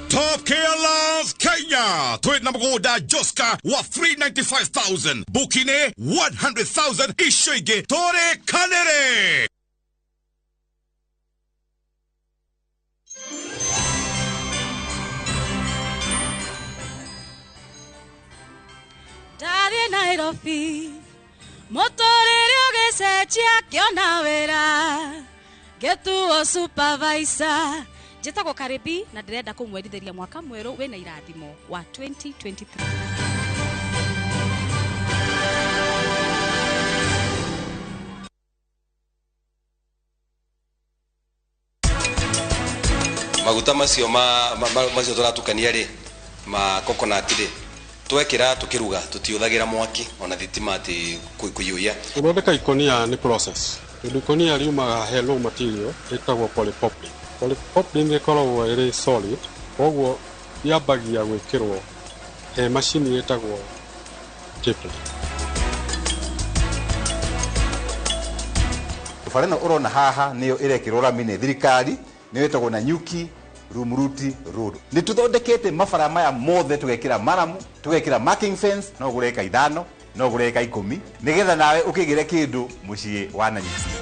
Top Care Kenya twina mũgũnda Joska wa 395,000 bukine 100,000 icio ingĩ tũrĩkanĩre. Ndathiĩ Nairobi mũtũrĩre ũgĩcenjia ngĩona wĩra ngĩtuo supervisor. Njĩtagwo Karibi na ndĩrenda kũmwendithĩria mwaka mwerũ wĩna irathimo wa 2023. Maguta macio macio tũratukania rĩ ma coconut rĩ twekĩra tukiruga tutiuthagira mwaki ona thitima ati kuyuya. Gũthondeka ikonia nĩ process tondũ ikonia riumaga he raw material ĩtagwo polypropylene. Polypropylene ĩkoragwo ĩrĩ solid, koguo yambagia gwĩkĩrwo he macini ĩtagwo tape. Bara ĩno ũrona haha nĩyo ĩrekĩrwo rami nĩ thirikari, nĩyo ĩtagwo Nanyuki Rumuruti Road. Nĩ tũthondekete mabara maya mothe, tũgekĩra maramu, tũgekĩra marking fence, no ũgũre eka 5, no ũgũre eka 10, nĩgetha nawe ũkĩgĩre kĩndũ mũciĩ wa Nanyuki.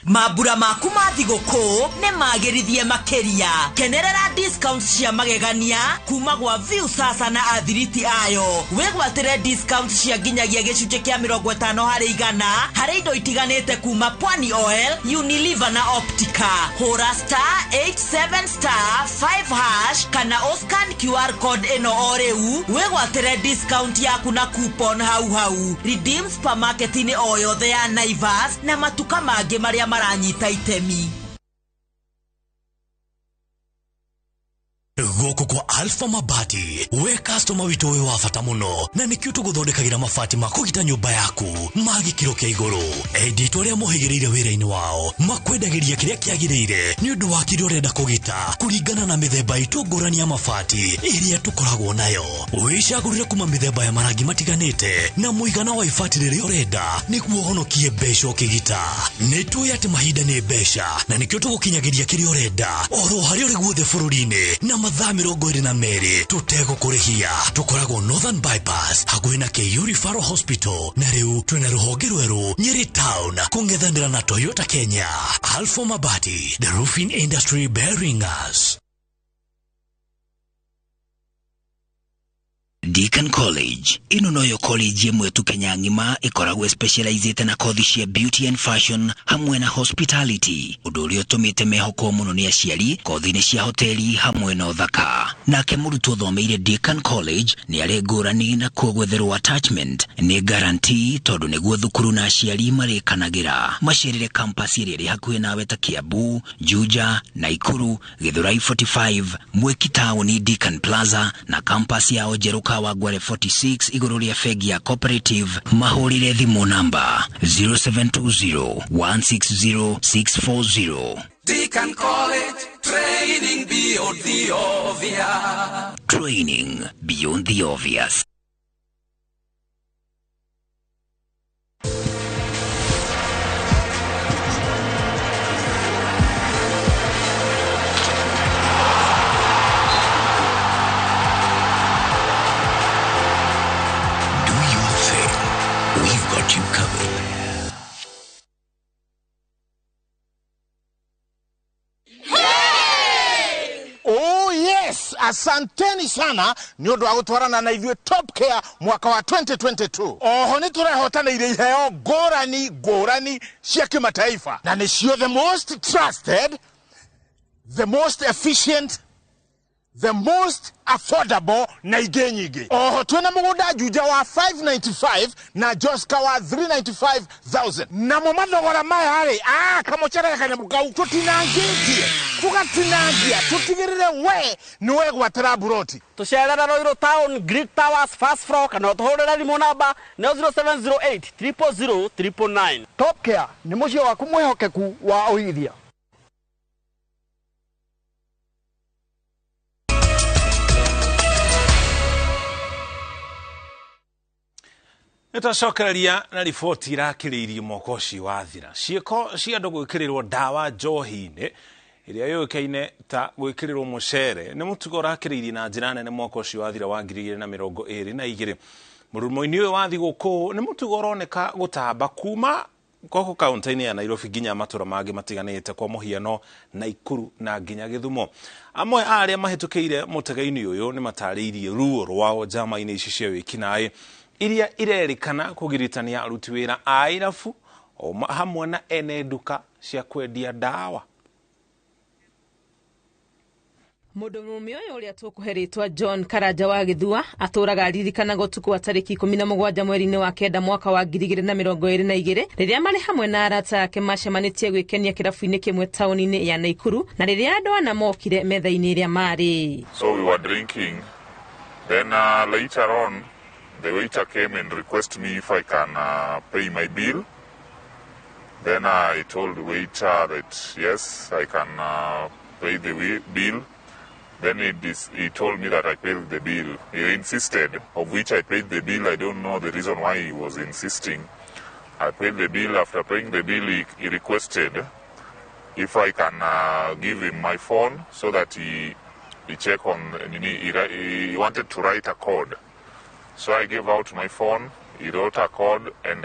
Mambura maku ma thigũkũ nĩ magĩrithie makĩria. Kenerera discount cia magegania kuma gwa View Sasa na athiriti ayo. Wĩgwatĩre discount cia nginyagia gĩcunjĩ kĩa 50% harĩ indo itiganĩte kuma Pwani Oil, Unilever na Optica. Hũra *87*5# kana ũscan QR code ĩno o rĩu wĩgwatĩre discount yaku na coupon hau hau. Redeem supermarket-inĩ o yothe ya Naivas na matuka mangĩ marĩa maranyita itemi. Gũkũ kwa Alpha Mabati, we customer witũ wĩ wa bata mũno, na nĩkĩo tũgũthondekagĩra mabati ma kũgita nyũmba yaku ma gĩkĩro kĩa igũrũ. Endia itũ arĩa mohĩgĩrĩire wĩra-inĩ wao makwendagĩria kĩrĩa kĩagĩrĩire nĩ ũndũ wa kĩrĩa ũrenda kũgita kũringana na mĩthemba itũ ngũrani ya mabati ĩrĩa tũkoragwo nayo. Wĩcagũrĩre kuma mĩthemba ya marangi matiganĩte na mũigana wa ibati rĩrĩa ũrenda nĩguo ũhonokie mbeca ũkĩgita. Nĩ tũĩ atĩ mahinda nĩ mbeca na nĩkĩo tũgũkinyagĩria kĩrĩa ũrenda oro harĩa ũrĩ guothe bũrũri-inĩ na mathaa 22 tũtegũkũrĩhia. Tũkoragwo Northern Bypass hakuhĩ na KU Referral Hospital, na rĩu twĩna rũhonge rwerũ Nyeri Town kũng'ethanĩra na Toyota Kenya. Alpha Mabati, the roofing industry bearing us. Deacon College ino noyo college ĩmwe tu Kenya ng'ima ĩkoragwo specializĩte na kothi cia beauty and fashion hamwe na hospitality, ũndũ ũrĩa ũtũmĩte mehokwo mũno nĩ aciari kothi-inĩ cia hoteli hamwe na ũthaka. Nake mũrutwo ũthomeire Deacon College nĩ arĩ ngũrani na kuo gwetherwo attachment nĩ guarantee tondũ nĩguo thukuru na aciari marĩkanagĩra. Macerere campus ĩrĩa ĩrĩ hakuhĩ nawe ta Kiambu, Juja, Naikuru, Githurai 45, Mwiki Town, Deacon Plaza na campus yao njerũ Kawangware 46 igũrũ rĩa bengi ya Cooperative. Mahũrĩre thimũ namba 0720 160 640. Deacon College, training beyond the obvious. Training beyond the obvious. We've got you covered. Hey! Oh yes, asanteni sana nĩ ũndũ wa gũtwarana na ithuĩ Top Care mwaka wa 2022. Oho nĩ tũrehotanĩire iheo ngũrani ngũrani cia kĩmataifa, na nĩcio the most trusted, the most efficient, the most affordable na ingĩ nyingĩ. Oho twĩna mũgũnda Juja wa 595 na Joska wa 395,000. Namo mathogora maya rĩ, kamũcere kanyamũ kau tũtinangĩtie, tũgatinangia tũtigĩrĩre we nĩ wegwatĩra mburoti. Tũcerere Ruiru Town, Great Towers, first floor, kana ũtũhũrĩre thimũ namba nĩyo 0708 000 999. Top Care nĩ mũciĩ waku mwĩhokeku wa ũigithia. Nĩtwacokereria na riboti irakĩrĩirie mwaka ũcio wathira. Ciĩko cia andũ gwĩkĩrĩrwo ndawa njohi-inĩ ĩrĩa yũĩkaine ta gwĩkĩrĩrwo mũcere nĩ mũtugo ũrakĩrĩirie na njĩra nene mwaka ũcio wathira wa 2022. Mũrumo-inĩ ũyũ wa thigũkũ nĩ mũtugo ũroneka gũtamba kuma gũkũ kaunti-inĩ ya Nairobi nginya matũra mangĩ matiganĩte kwa mũhiano Naikuru na nginya Gĩthumo. Amwe a arĩa mahĩtũkĩire mũtego-inĩ ũyũ nĩ matarĩirie ruo rwao njama-inĩ ici cia wĩkinaĩ iria irerĩkana kũgiritania aruti wĩra a irabu hamwe na ene nduka cia kwendia ndawa. Mũndũ mũrũme ũyũ ũrĩa tũkũhe rĩtwa John Karanja wa Gĩthua atũraga aririkanaga ũtukũ wa tarĩki 17 mweri-inĩ wa kenda mwaka wa 2022 rĩrĩa marĩ hamwe na arata ake macemanĩtie gwĩkenia kĩrabu-inĩ kĩmwe taũni-inĩ ya Naikuru na rĩrĩa andũ ana mokire metha-inĩ ĩrĩa marĩ. So we were drinking, then later on the waiter came and requested me if I can pay my bill. Then I told the waiter that yes, I can pay the bill. Then he told me that I paid the bill. He insisted, of which I paid the bill. I don't know the reason why he was insisting. I paid the bill. After paying the bill, he requested if I can give him my phone so that he check on. He wanted to write a code. So I gave out my phone. He wrote a code, and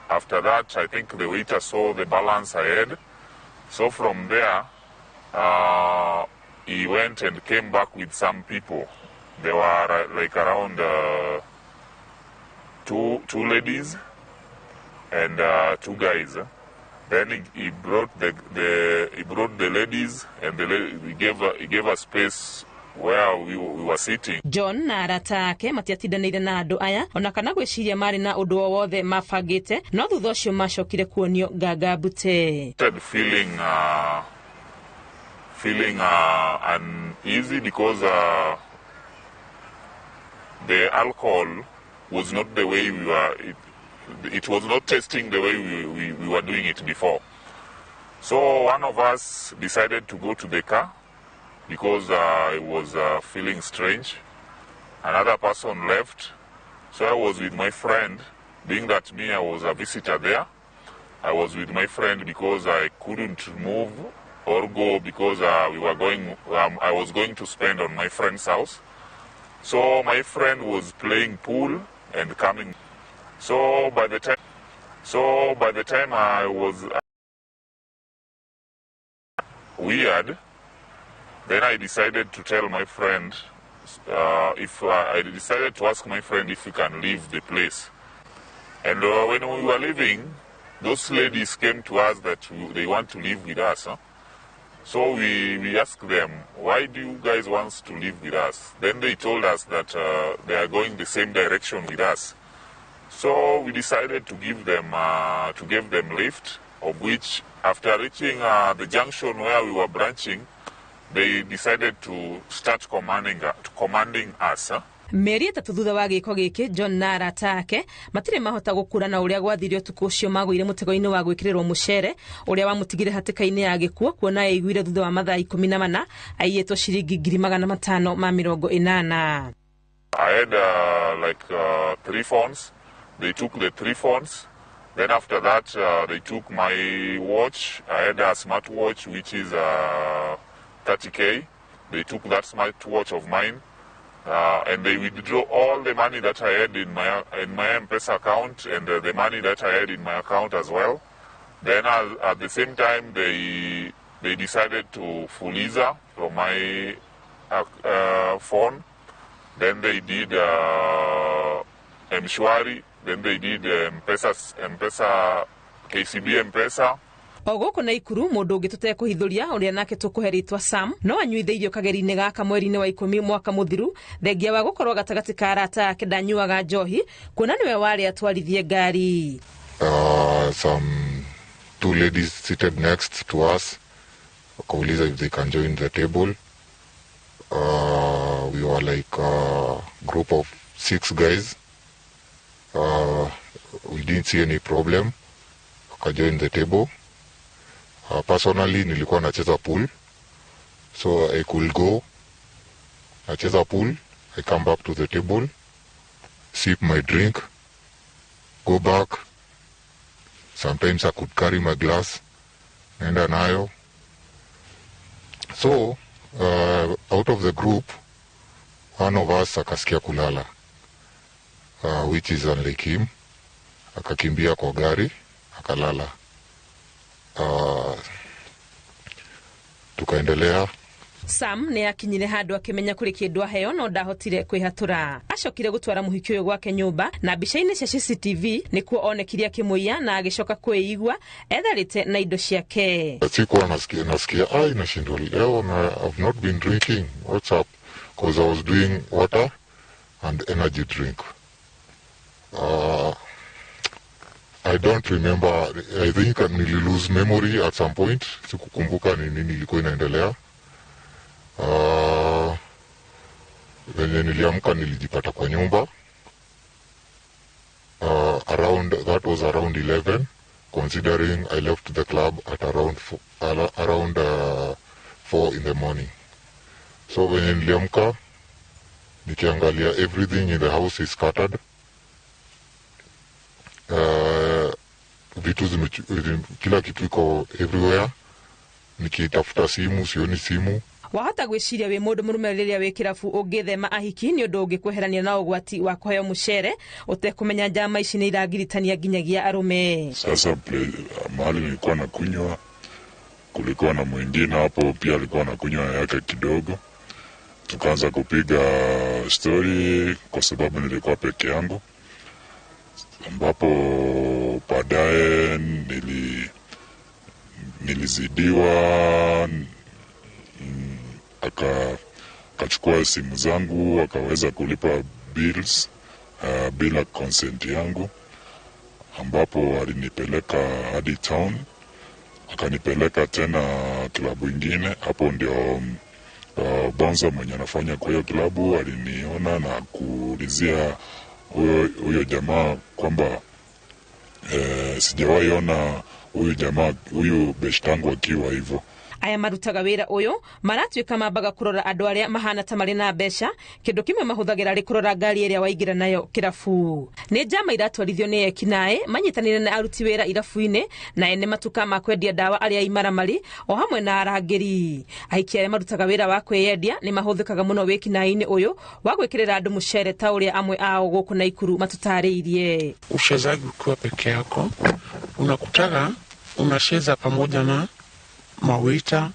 After that, I think the waiter saw the balance I had. So from there, he went and came back with some people. There were like around two ladies and two guys. Then he brought the ladies, and he gave us space where we were sitting. John na arata ake matiatindanĩire na andũ aya ona kana gwĩciria marĩ na ũndũ o wothe mabangĩte, no thutha ũcio macokire kuonio nganga mbute. Feeling uneasy because the alcohol was not the way we were. It was not tasting the way we were doing it before. So one of us decided to go to the car because I was feeling strange. Another person left. So I was with my friend, being that me, I was a visitor there. I was with my friend because I couldn't move or go because I was going to spend on my friend's house. So my friend was playing pool and coming. So by the time I was weird, then I decided to tell my friend I decided to ask my friend if he can leave the place. And when we were leaving, those ladies came to us that they want to live with us. Huh? So we asked them, why do you guys want to live with us? Then they told us that they are going the same direction with us. So we decided to give them lift, of which after reaching the junction where we were branching, they decided to start commanding us. Mĩeri 3 thutha wa gĩko gĩkĩ, John na arata ake matirĩ mahota gũkũrana ũrĩa gwathire ũtukũ ũcio magũire mũtego-inĩ wa gwĩkĩrĩrwo mũcere ũrĩa wamũtigire hatĩka-inĩ ya gĩkuũ, kuona aiguire thutha wa mathaa 14 aiyĩtwo ciringi 580. I had three phones. They took the three phones. Then after that, they took my watch. I had a smartwatch, which is 30K. They took that smartwatch of mine, and they withdrew all the money that I had in my M-Pesa account and the money that I had in my account as well. Then at the same time, they decided to Fuliza from my phone. Then they did M-Shwari. Then they did M-Pesa, KCB M-Pesa. O gũkũ Naikuru mũndũ ũngĩ tũtekũhithũria ũrĩa nake tũkũhe rĩtwa Sam no anyuithĩirio kageri-inĩ gaka mweri-inĩ wa 10 mwaka mũthiru, thengia wa gũkorwo gatagatĩ ka arata ake ndanyuaga njohi kuona nĩwe warĩ atwarithie ngari. Some two ladies seated next to us wakauliza if they can join the table. We were like a group of 6 guys. We didn't see any problem. Wakajoin the table. Personally, nilikuwa nacheza pool, so I could go nacheza pool, I come back to the table, sip my drink, go back. Sometimes I could carry my glass, naenda nayo. So out of the group, one of us akasikia kulala, which is unlike him. Akakimbia kwa gari, akalala. Tukaendelea. Sam nĩ akinyire handũ akĩmenya kũrĩ kĩndũ aheo no ndahotire kwĩhatũra. Acokire gũtwara mũhiki ũyũ gwake nyũmba na mbica-inĩ cia CCTV nĩkuo onekire akĩmũiya na agĩcoka kwĩigua etharĩte na indo ciake. Sikuwa nasikia ai nashindwa leo na I've not been drinking. What's up? Because I was doing water and energy drink. I don't remember. I think nili lose memory at some point. Sikukumbuka ni nini ilikuwa inaendelea. Venye niliamka nilijipata kwa nyumba. Around that was around 11, considering I left the club at around 4 in the morning. So venye niliamka nikiangalia everything in the house is scattered. Vitu kila kitu iko everywhere. Nikitafuta simu sioni simu. Wahota gwĩciria wĩ mũndũ mũrume rĩrĩa wĩ kĩrabu ũngĩthema ahiki nĩ ũndũ ũngĩkweherania na ũgwati wa kũheo mũcere ũtekũmenya njama ici nĩ iragiritania nginyagia arũme. Sasa mahali nilikuwa nakunywa, kulikuwa na mwingine hapo pia alikuwa nakunywa yake kidogo. Tukaanza kupiga story kwa sababu nilikuwa peke yangu, ambapo baadaye nilizidiwa, akachukua simu zangu, akaweza kulipa bills bila consent yangu, ambapo alinipeleka hadi town, akanipeleka tena klabu ingine. Hapo ndio bouncer mwenye anafanya kwa hiyo klabu aliniona na kuulizia huyo jamaa kwamba sijawahi ona huyu jamaa, huyu beshtangu akiwa hivyo. Aya marutaga wira uyu maratuika mambaga kurora andu aria mahana ta mari na mbeca kindu kimwe mahuthagira ari kurora ngari iria waingira nayo kirabu. Ni njama iratwarithio ni ekinae manyitanire na aruti wira irabu-ini na ene matuka ma kwendia ndawa aria imaramari o hamwe na arangiri. Ahiki aria marutaga wira wa kwiyendia ni mahuthikaga muno wikinae-ini uyu wa gwikirira andu mucere ta uria amwe ao guku Naikuru matutariirie. Uchezaji ukiwa peke yako unakutaga unacheza pamoja na mawaita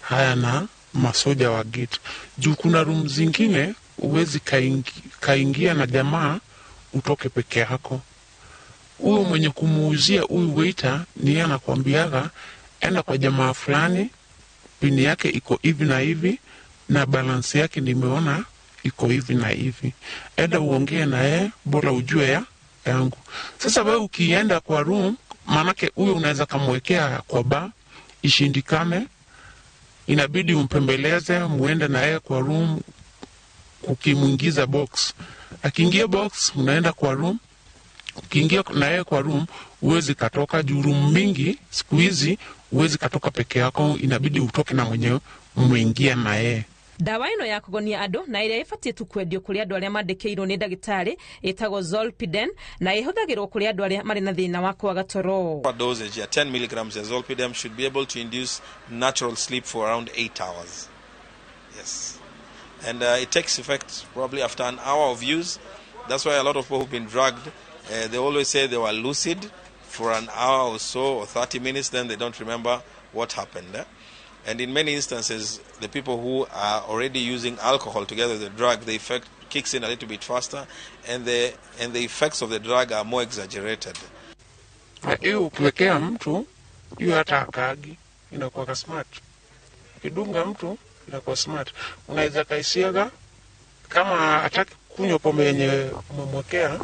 haya na masoja wa gate. Juu kuna room zingine uwezi kaingia na jamaa utoke peke yako. Huyo mwenye kumuuzia huyu waiter ni yeye anakuambiaga enda kwa jamaa fulani, pini yake iko hivi na hivi na balance yake nimeona iko hivi na hivi, enda uongee na yeye bora ujue ya yangu. Sasa wewe ukienda kwa room, manake huyo unaweza kamwekea kwa bar ishindikane, inabidi umpembeleze muende na yeye kwa room, ukimuingiza box. Akiingia box unaenda kwa room, ukiingia na yeye kwa room uwezi katoka juu room mingi siku hizi uwezi katoka peke yako, inabidi utoke na mwenyewe muingie na yeye. Ndawa ino ya kugonia andu na iria ibatie tu kwendio kuri andu aria mandikirwo ni ndagitari itagwo Zolpidem na ihuthagirwo kuri andu aria mari na thina wa kwaga toro. A dosage ya 10 milligrams ya Zolpidem should be able to induce natural sleep for around 8 hours. Yes. And it takes effect probably after an hour of use. That's why a lot of people who've been drugged, they always say they were lucid for an hour or so or 30 minutes, then they don't remember what happened. Eh? And in many instances, the people who are already using alcohol together with the drug, the effect kicks in a little bit faster, and the effects of the drug are more exaggerated. Hiyo ukiwekea mtu, hiyo hata akagi, inakuwa smart. Ukidunga mtu, inakuwa smart. Unaweza kaisiaga, kama hataki kunywa pombe yenye umemwekea,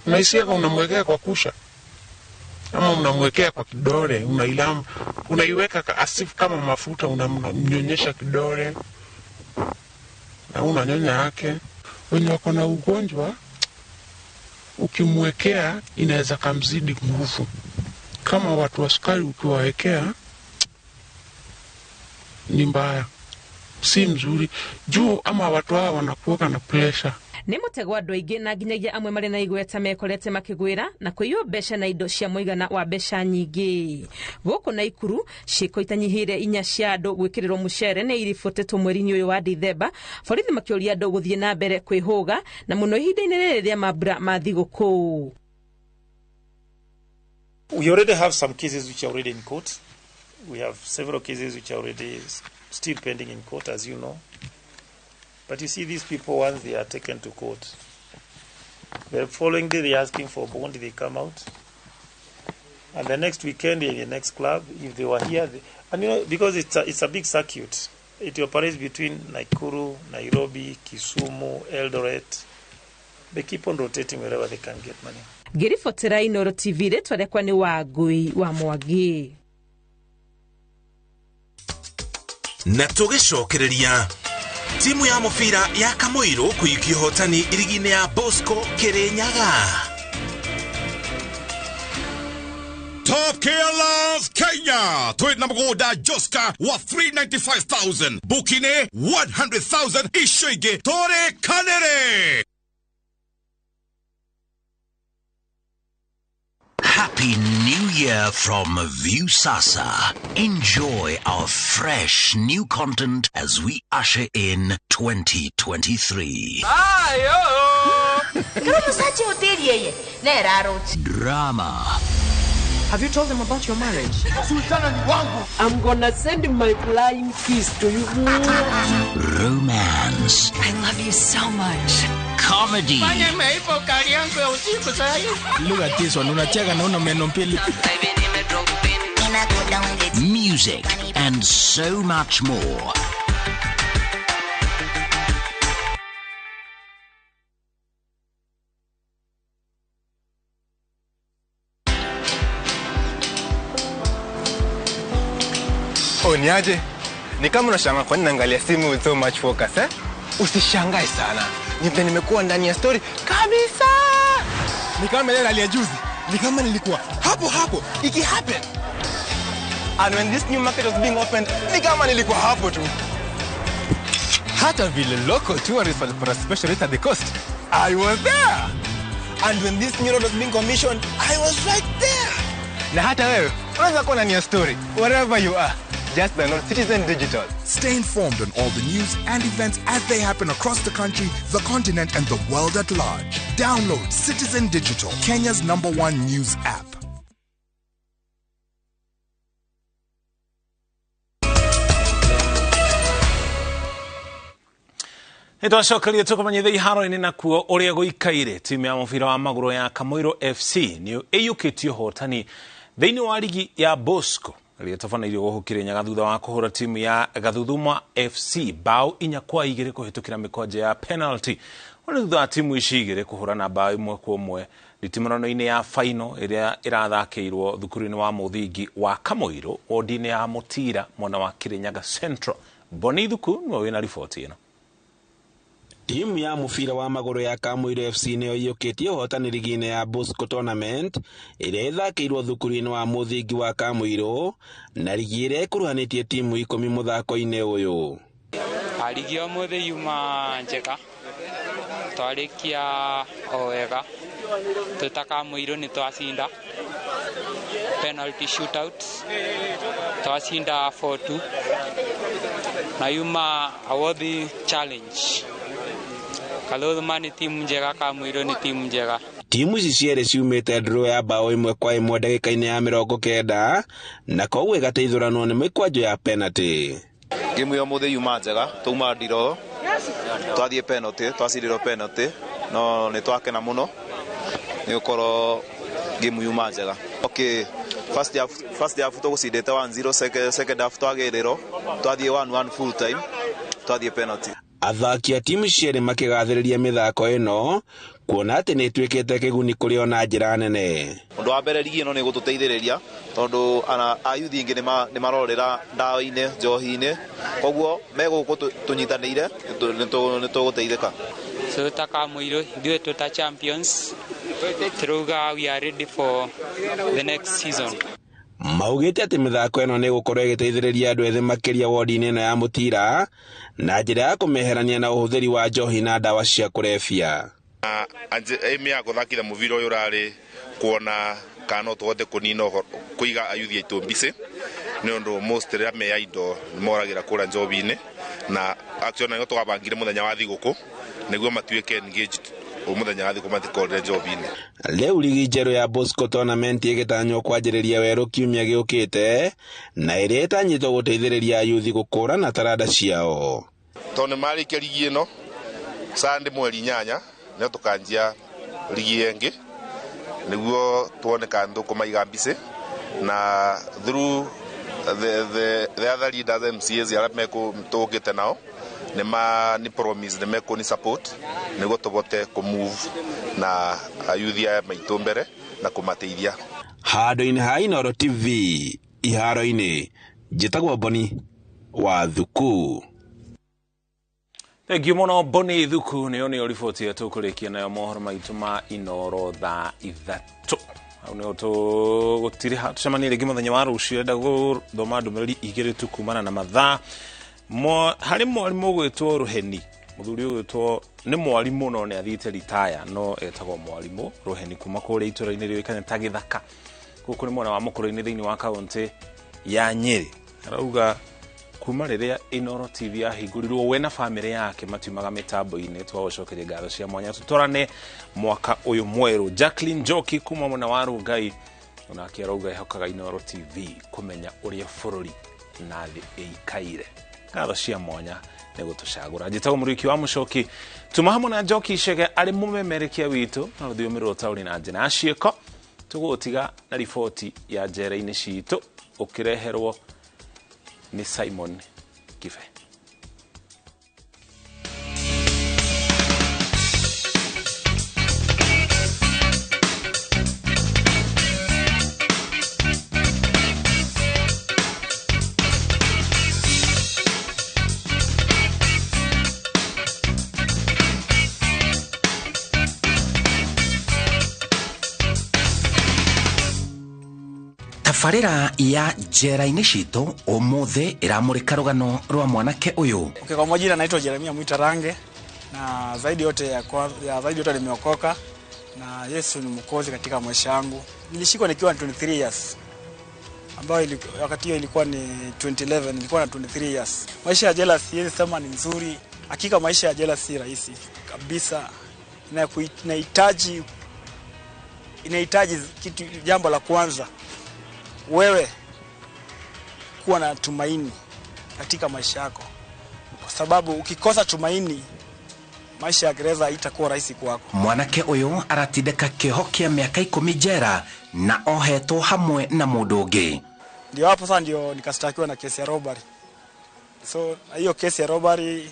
unaisiaga unamwekea kwa kusha. Ama unamwekea kwa kidole, unailamba, unaiweka asifu kama mafuta, unamnyonyesha kidole na unanyonya yake. Wenye wako na ugonjwa ukimwekea inaweza kamzidi nguvu. Kama watu wa sukari ukiwawekea ni mbaya, si mzuri. Juu ama watu hawa wanakuwa na pressure. Nĩ mũtego andũ aingĩ na nginyagia amwe marĩ na igweta mekorete makĩgwĩra na kũiywo mbeca na indo cia mũigana wa mbeca nyingĩ. Gũkũ Naikuru ciĩko itanyihĩire inya cia andũ gwĩkĩrĩrwo mũcere nĩ iribotĩtwo mweri-inĩ ũyũ wa Dithemba, borithi makĩũria andũ gũthiĩ na mbere kwĩhũga na mũno ihinda-inĩ rĩrĩ rĩa mambura ma thigũkũ. We already have some cases which are already in court. We have several cases which are already still pending in court, as you know. But you see, these people, once they are taken to court, the following day they are asking for bond, they come out. And the next weekend, in the next club, if they were here, and you know, because it's a big circuit, it operates between Nakuru, Nairobi, Kisumu, Eldoret. They keep on rotating wherever they can get money. Ngĩribotera Inooro TV rĩtwa rĩakwa nĩ Wangui wa Mwangi. Na tũgĩcokereria timu ya mũbira ya Kamuiru kũiyũkia ũhotani irigi-inĩ ya Bosco Kirinyaga. Top Care Love Kenya twina mũgũnda Joska wa 395,000 bukine 100,000 icio ingĩ tũrĩkanĩre. Happy New Year from Viusasa. Enjoy our fresh new content as we usher in 2023. Drama. Have you told them about your marriage? Sultana ni wangu. I'm gonna send my flying kiss to you. Romance. I love you so much. Comedy. Look at this one. Unacheka na una meno mbili. Music and so much more. Oh, niaje? Ni kama unashangaa kwa nini naangalia simu with so much focus, eh? Usishangae sana. Ni vile nimekuwa ndani ya story kabisa. Ni kama ile rally ya juzi. Ni kama nilikuwa hapo hapo iki happen. And when this new market was being opened, ni kama nilikuwa hapo tu. Hata vile local tourists walipata special rate at the coast, I was there. And when this new road was being commissioned, I was right there. Na hata wewe unaweza kuwa ndani ya story wherever you are. Just download Citizen Digital. Stay informed on all the news and events as they happen across the country, the continent, and the world at large. Download Citizen Digital, Kenya's #1 news app. Nitwacokeria tukumanyithia iharo-inĩ nakuo ũrĩa gũikaire. Timu ya mũbira wa magũrũ ya Kamuiru FC nĩ ĩiyũkĩtie ũhotani thĩinĩ wa ligi ya Bosco ĩrĩa ĩtabanĩirio gũkũ Kĩrĩnyaga thutha wa kũhũra timu ya Gathuthuma FC bao 4-2 kũhĩtũkĩra mĩkwanja ya penalty. Ona thutha wa timu ici igĩrĩ kũhũrana bao 1-1 nditimũrano-inĩ ya final ĩrĩa ĩrathakĩirwo thukuru-inĩ wa mũthingi wa Kamuiru wodi-inĩ ya Mũtira mwena wa Kĩrĩnyaga Central. Boni Thuku nĩwe wĩna riboti ĩno. Timu ya mũbira wa magũrũ ya Kamuiru FC nĩyo ĩiyũkĩtie ũhotani ligi-inĩ ya Bosco Tournament ĩrĩa ĩthakĩirwo thukuru-inĩ wa mũthingi wa Kamuiru na ligi ĩrĩa ĩkuruhanĩtie timu 10 mũthako-inĩ ũyũ. Ligi ya ũmũthĩ yuma njega, twarĩkia o wega, twĩ ta Kamuiru nĩ twacinda penalty shootout, twacinda 4-2 na yuma a worthy challenge. Kalũthuma nĩ timu njega, Kamuiru nĩ timu njega. Timu ici cierĩ ciumĩte draw ya bao 1-1 ndagĩka-inĩ ya 90 na koguo ĩgateithũranwo nĩ mĩkwanjo ya penalty. Game ya ũmũthĩ yuma njega, twauma ndiro, twathiĩ penalty, twacindirwo penalty, no nĩ twakena mũno nĩ gũkorwo game yuma njega. Okay, first half tũgũcindĩte 1-0, second half twagĩrĩrwo, twathiĩ 1-1 full time, twathiĩ penalty. Athaki a timu cierĩ makĩgathĩrĩria mĩthako ĩno kuona atĩ nĩ ĩtuĩkĩte kĩguni kũrĩ o na njĩra nene. Ũndũ wa mbere ligi ĩno nĩ ĩgũtũteithĩrĩria tondũ ayuthi aingĩ nĩ marorĩra ndawa-inĩ, njohi-inĩ, koguo me gũkũ tũnyitanĩire nĩ tũgũteithĩka. So ta Kamuiru ithuĩ twĩ ta champions tũrauga we are ready for the next season. Maugĩte atĩ mĩthako ĩno nĩ ĩgũkorwo ĩgĩteithĩrĩria andũ ethĩ makĩria wodi-inĩ ĩno ya Mũtira na njĩra ya kũmeherania na ũhũthĩri wa njohi na ndawa cia kũrebia. Aim ya gũthakithia mũbira ũyũ ũrarĩ kuona kana no tũhote kũnina kũiga ayuthi aitũ mbicĩ nĩ ũndũ most rĩrĩa me indo moragĩra kũrĩa njobi-inĩ na actually nĩguo twabangire mũthenya wa thigũkũ nĩguo matuĩke engaged mũthenya wa thigũkũ matikorire njobi-inĩ. Rĩu ligi njerũ ya Bosco Tournament ĩgĩtanywo kwanjĩrĩria werũ kiumia gĩũkĩte na ĩrĩa ĩtanyĩtwo gũteithĩrĩria ayuthi gũkũrana taranda ciao. Tondũ nĩmarĩkia ligi ĩno Sunday mweri 8 nĩyo tũkanjia ligi ĩngĩ nĩguo tuone kana tũkũmaiga mbicĩ na through the other leaders MCAs arĩa tũkĩte nao nĩ promise nĩ mekũni support nĩguo tũbote kũ-move na ayuthi aya maitũ mbere na kũmateithia. Handũ-inĩ ha Inooro TV iharo-inĩ, njĩtagwo Boni wa Thuku. Thank you mũno Boni Thuku, nĩyo nĩyo riboti ĩrĩa tũkũrĩkia nayo mohoro maitũ ma Inooro thaa 3. Hau nĩho tũgũtirĩha, tũcemanie rĩngĩ mũthenya wa rũciũ. Ndĩrenda gũthoma ndũmĩrĩri 2 tu kumana na mathaa. Harĩ mwarimũ ũgwĩtwo Rũheni Muthuri uyu to ni mwarimu no ni athiite ritaya no etagwo mwarimu Ruheni kuma kuria itura-inĩ rĩũĩkaine ta Gĩthaka gũkũ nĩ mwena wa Mũkũrũ-inĩ thĩinĩ wa kaunti ya Nyĩrĩ. Arauga kuma rĩrĩa Inooro TV yahingũrirwo we na bamĩrĩ yake matiumaga mĩtambo-inĩ. Twagũcokeria ngatho cia mwanya, tũtwarane mwaka ũyũ mwerũ. Jacqueline Njoki kuma mwena wa Rungai onake arauga ehokaga Inooro TV kũmenya ũrĩa bũrũri na thĩ ĩikaire. Ngatho cia mwanya nĩ gũtũcagũra. Njĩtagwo Mũrĩki wa Mũcoki, tuma hamwe na Njoki Icege arĩ mũmemerekia witũ na rũthiomi rwa ũtaũri na njĩra ya ciĩko. Tũgũtiga na riboti ya njera-inĩ citũ ũkĩreherwo nĩ Simon Kibe. Tabarĩra ya njera-inĩ citũ ũmũthĩ ĩramũrĩka rũgano rwa mwanake ũyũ. Okay, kwa majina naitwa Jeremia Mwitarange na zaidi yote zaidi yote nimeokoka na Yesu ni mwokozi katika maisha yangu. Nilishikwa nikiwa 23 years, ambayo wakati hiyo ilikuwa ni 2011, nilikuwa na 23 years. Maisha ya jela siwezi sema ni nzuri. Hakika maisha ya jela si rahisi kabisa. Inahitaji kitu, jambo la kwanza wewe kuwa na tumaini katika maisha yako, kwa sababu ukikosa tumaini maisha ya gereza haitakuwa rahisi kwako. Mwanake uyu aratindĩka kĩoho kĩa mĩaka 10 njera na ohetwo hamwe na mũndũ ũngĩ. Ndio hapo sasa ndio nikastakiwa na kesi ya robbery. So hiyo kesi ya robbery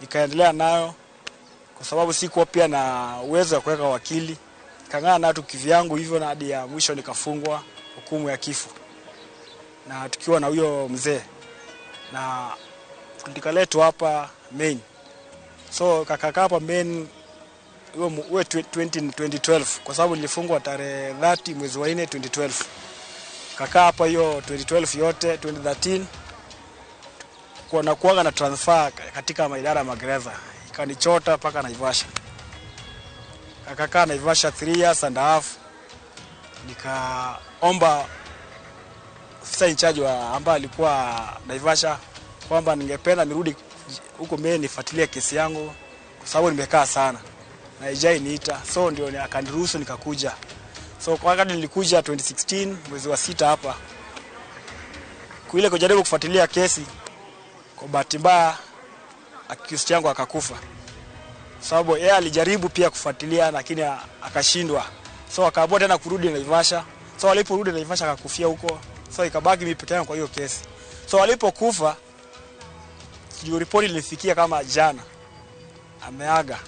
nikaendelea nayo kwa sababu sikuwa pia na uwezo wa kuweka wakili. Kangana na tu kivyangu hivyo na hadi ya mwisho nikafungwa hukumu ya kifo, na tukiwa na huyo mzee, na tukaletwa hapa Main. So kakakaa hapa Main huo 2012 kwa sababu nilifungwa tarehe 30 mwezi wa 4 2012. Kakaa hapa hiyo 2012 yote 2013 kuna kuaga na transfer katika maidara ya magereza, ikanichota mpaka Naivasha. Kakakaa Naivasha 3 years and a half. Nikaomba ofisa in charge wa ambaye alikuwa Naivasha kwamba ningependa nirudi huko mimi nifuatilie kesi yangu kwa sababu nimekaa sana na haijai niita. So ndio akaniruhusu nikakuja. So kwa wakati nilikuja 2016 mwezi wa 6 hapa kuile kujaribu kufuatilia kesi, kwa bahati mbaya accused yangu akakufa. Sababu yeye alijaribu pia kufuatilia lakini akashindwa. So akaamua tena kurudi Naivasha. So aliporudi Naivasha akakufia huko. So ikabaki mimi peke yangu kwa hiyo kesi. So alipokufa, sijui report ilifikia kama jana ameaga.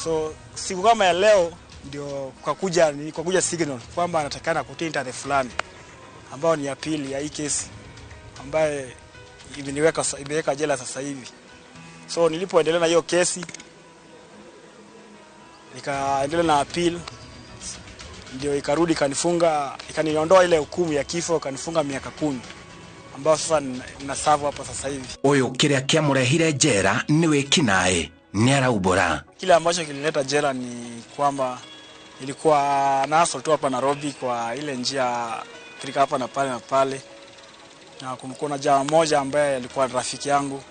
So siku kama ya leo ndio kukakuja signal kwamba anatakana kutini tarehe fulani ambayo ni ya pili ya hii kesi ambaye imeweka jela sasa hivi. So nilipoendelea na hiyo kesi nikaendelea na appeal, ndio ikarudi ikanifunga, ikaniondoa ile hukumu ya kifo, ikanifunga miaka 10 ambao sasa ninaserve hapa sasa hivi. Uyu kiria kiamurehire jera ni wikinae ni araumbura. Kile ambacho kilileta jela ni kwamba ilikuwa naso tu hapa Nairobi kwa ile njia trika hapa na pale na pale, na kulikuwa na jamaa mmoja ambaye alikuwa rafiki yangu,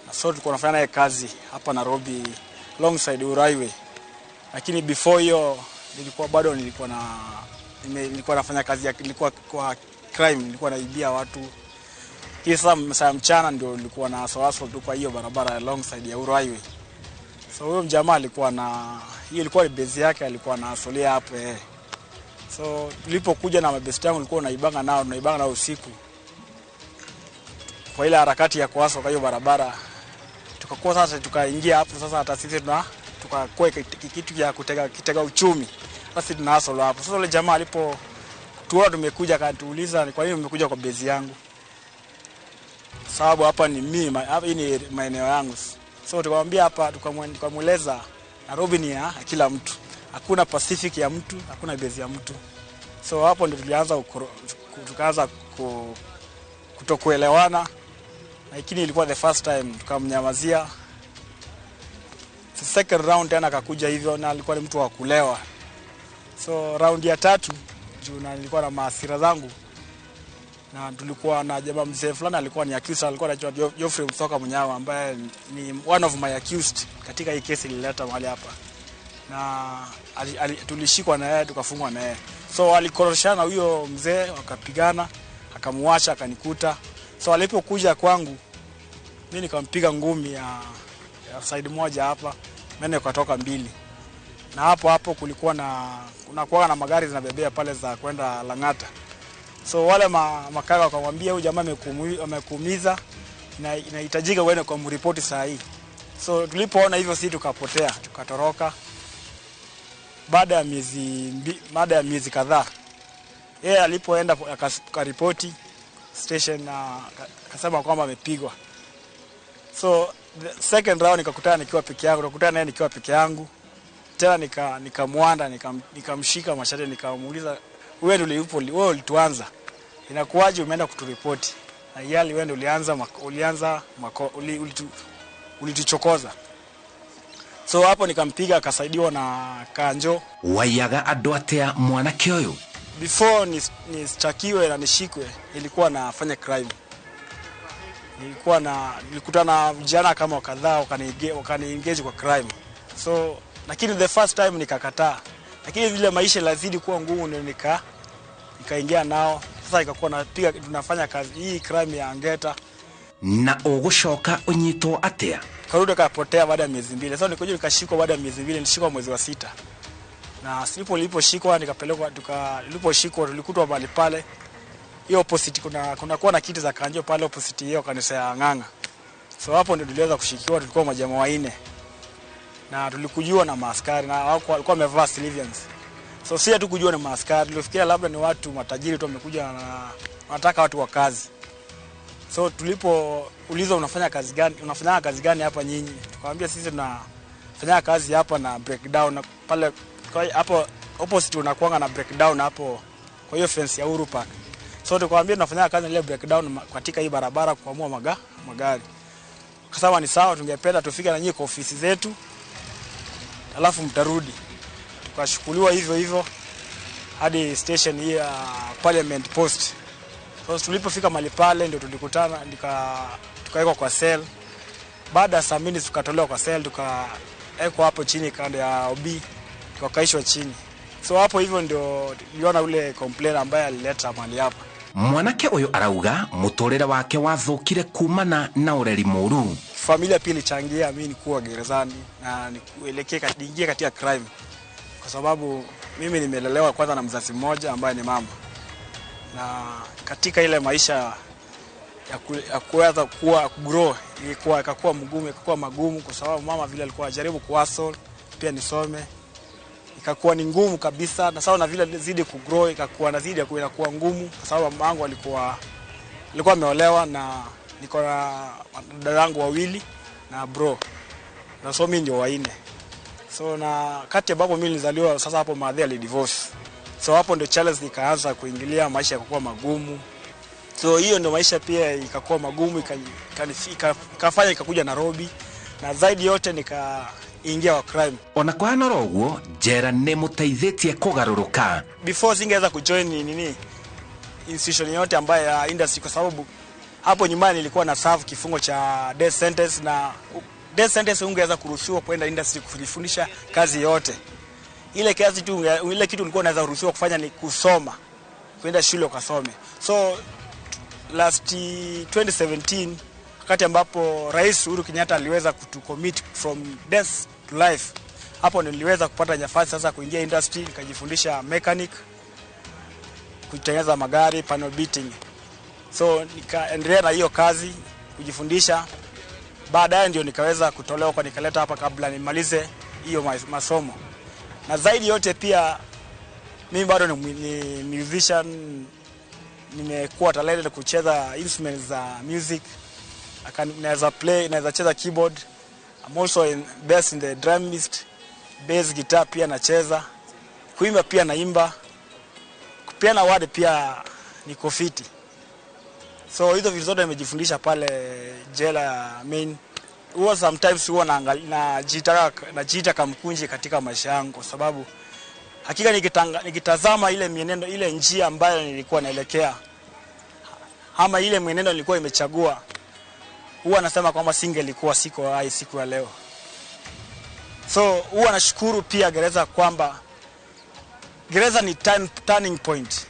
na so tulikuwa tunafanya naye kazi hapa Nairobi alongside Highway. Lakini before hiyo nilikuwa bado nilikuwa nafanya kazi ya, nilikuwa kwa crime, nilikuwa naibia watu. Kisa saa mchana ndio nilikuwa na hustle tu kwa hiyo barabara alongside ya Highway. So huyo mjamaa alikuwa na hiyo ilikuwa ni base yake, alikuwa na hustleia hapo eh. So nilipokuja na mabest yangu nilikuwa naibanga nao usiku. Kwa ile harakati ya kuhustle kwa hiyo barabara tukakuwa sasa tukaingia hapo sasa hata sisi tukakuwa kitu ya kitega uchumi. Sasa tuna hustle hapo. Sasa yule jamaa alipo tuona tumekuja akatuuliza ni kwa nini umekuja kwa base yangu? Sababu hapa ni mimi, hapa hii ni maeneo yangu. So tukamwambia hapa, tukamweleza Nairobi ni ya kila mtu. Hakuna Pacific ya mtu, hakuna base ya mtu. So hapo ndio tulianza tukaanza kutokuelewana. Lakini ilikuwa the first time tukamnyamazia. So second round tena akakuja hivyo, na alikuwa ni mtu wa kulewa. So round ya tatu juu na nilikuwa na maasira zangu, na tulikuwa na jamaa mzee fulani alikuwa ni accused, alikuwa anaitwa Geoffrey Msoka Munyawa, ambaye ni one of my accused katika hii kesi ilileta mahali hapa, na tulishikwa na yeye tukafungwa na yeye. So alikoroshana huyo mzee, wakapigana, akamuacha akanikuta. So alipokuja kwangu mimi nikampiga ngumi ya side moja hapa, meno ikatoka mbili. Na hapo hapo kulikuwa na kuna kuwa na magari zinabebea pale za kwenda Lang'ata. So wale makaka wakamwambia huyu jamaa amekuumiza, inahitajika uende kwa mripoti saa hii. So tulipoona hivyo sisi tukapotea, tukatoroka. Baada ya miezi kadhaa, yeye alipoenda akaripoti station na akasema kwamba amepigwa. So the second round nikakutana nikiwa peke yangu, nikakutana naye nikiwa peke yangu. Tena nikamwanda, nikamshika mashati, nikamuuliza wewe ndio wewe ulituanza, inakuwaje umeenda kuturipoti? Na yali wewe ndio ulianza ulituchokoza. So hapo nikampiga, akasaidiwa na Kanjo. Waiyaga andu atia mwanake uyu? Before nistakiwe na nishikwe, nilikuwa nafanya crime. Nilikutana na vijana kama kadhaa wakani engage kwa crime. So lakini the first time nikakataa. Lakini vile maisha lazidi kuwa ngumu ndio nikaingia nao. Sasa ikakuwa napiga, tunafanya kazi hii crime ya ngeta. Na ugucoka unyitwo atia? Karudi kapotea baada ya miezi 2. Sasa nikuja nikashikwa baada ya miezi 2, nilishikwa mwezi wa 6. Na niliposhikwa nikapelekwa, niliposhikwa tulikutwa mahali pale. Hiyo opposite kuna kuwa na kiti za Kanjo pale opposite hiyo kanisa ya Ng'ang'a. So hapo ndio tuliweza kushikiwa, tulikuwa majamaa wanne. Na tulikujua na maaskari na walikuwa wamevaa civilians. So si hatukujua na maaskari, tulifikiria labda ni watu matajiri tu wamekuja na wanataka watu wa kazi. So tulipoulizwa unafanya kazi gani, unafanya kazi gani hapa nyinyi? Tukamwambia sisi tunafanya kazi hapa na breakdown na pale hapo opposite unakuanga na breakdown hapo kwa hiyo fence ya Uhuru Park. So tukamwambia tunafanya kazi na ile breakdown katika hii barabara kuamua magari. Akasema ni sawa, tungependa tufike na nyinyi kwa ofisi zetu, alafu mtarudi. Tukashukuliwa hivyo hivyo hadi station hii ya Parliament Post. So tulipofika mahali pale ndio tulikutana, tukawekwa kwa cell. Baada ya saa mbili tukatolewa kwa cell, tukawekwa hapo chini kando ya OB, tukakaishwa chini. So hapo hivyo ndio niliona ule complaint ambaye alileta mahali hapa. Mwanake uyu arauga muturire wake wathukire kumana na ureri muru. Familia pia ilichangia mimi nikuwa gerezani na nikuelekea niingie katika crime, kwa sababu mimi nimelelewa kwanza na mzazi mmoja ambaye ni mama. Na katika ile maisha ya kuweza kuwa grow ilikuwa ikakuwa mgumu, ikakuwa magumu kwa sababu mama vile alikuwa ajaribu kuhustle pia nisome, ikakuwa ni ngumu kabisa. Na sawa na vile zidi kugrow ikakuwa nazidi kuwa ngumu kwa sababu mama yangu alikuwa ameolewa na niko na dada yangu wawili na bro, na so mimi ndio wanne. So na kati ambapo mimi nilizaliwa sasa hapo madhe alidivorce. So hapo ndio challenge nikaanza kuingilia, maisha yakakuwa magumu. So hiyo ndio maisha pia ikakuwa magumu, ikafanya ikakuja Nairobi, na zaidi yote nikaingia wa crime. Ona kwa uguo jera nĩ mũteithĩtie kũgarũrũka. Before singeweza kujoin nini institution yote ambayo ya industry, kwa sababu hapo nyumbani nilikuwa na serve kifungo cha death sentence, na death sentence ungeweza kuruhusiwa kwenda industry kujifundisha kazi yote. Ile kazi tu, ile kitu ulikuwa unaweza kuruhusiwa kufanya ni kusoma, kwenda shule ukasome. So last 2017 wakati ambapo Rais Uhuru Kenyatta aliweza kutucommit from death to life, hapo niliweza kupata nafasi sasa kuingia industry, nikajifundisha mechanic, kutengeneza magari, panel beating. So nikaendelea na hiyo kazi kujifundisha. Baadaye ndio nikaweza kutolewa kwa nikaleta hapa kabla nimalize hiyo masomo. Na zaidi yote pia mimi bado ni musician, nimekuwa talented kucheza instruments za music. Naweza play, naweza cheza keyboard. I'm also best in the drumist, bass guitar pia nacheza. Kuimba pia naimba. Kupiana word pia niko fiti. So hizo vitu zote nimejifundisha pale jela main. Huwa sometimes huwa najiita kamkunji katika maisha yangu, kwa sababu hakika nikitazama ile mienendo, ile njia ambayo nilikuwa naelekea ama ile mwenendo nilikuwa imechagua, huwa nasema kwamba singelikuwa siko hai siku ya leo. So huwa nashukuru pia gereza kwamba gereza ni turning point.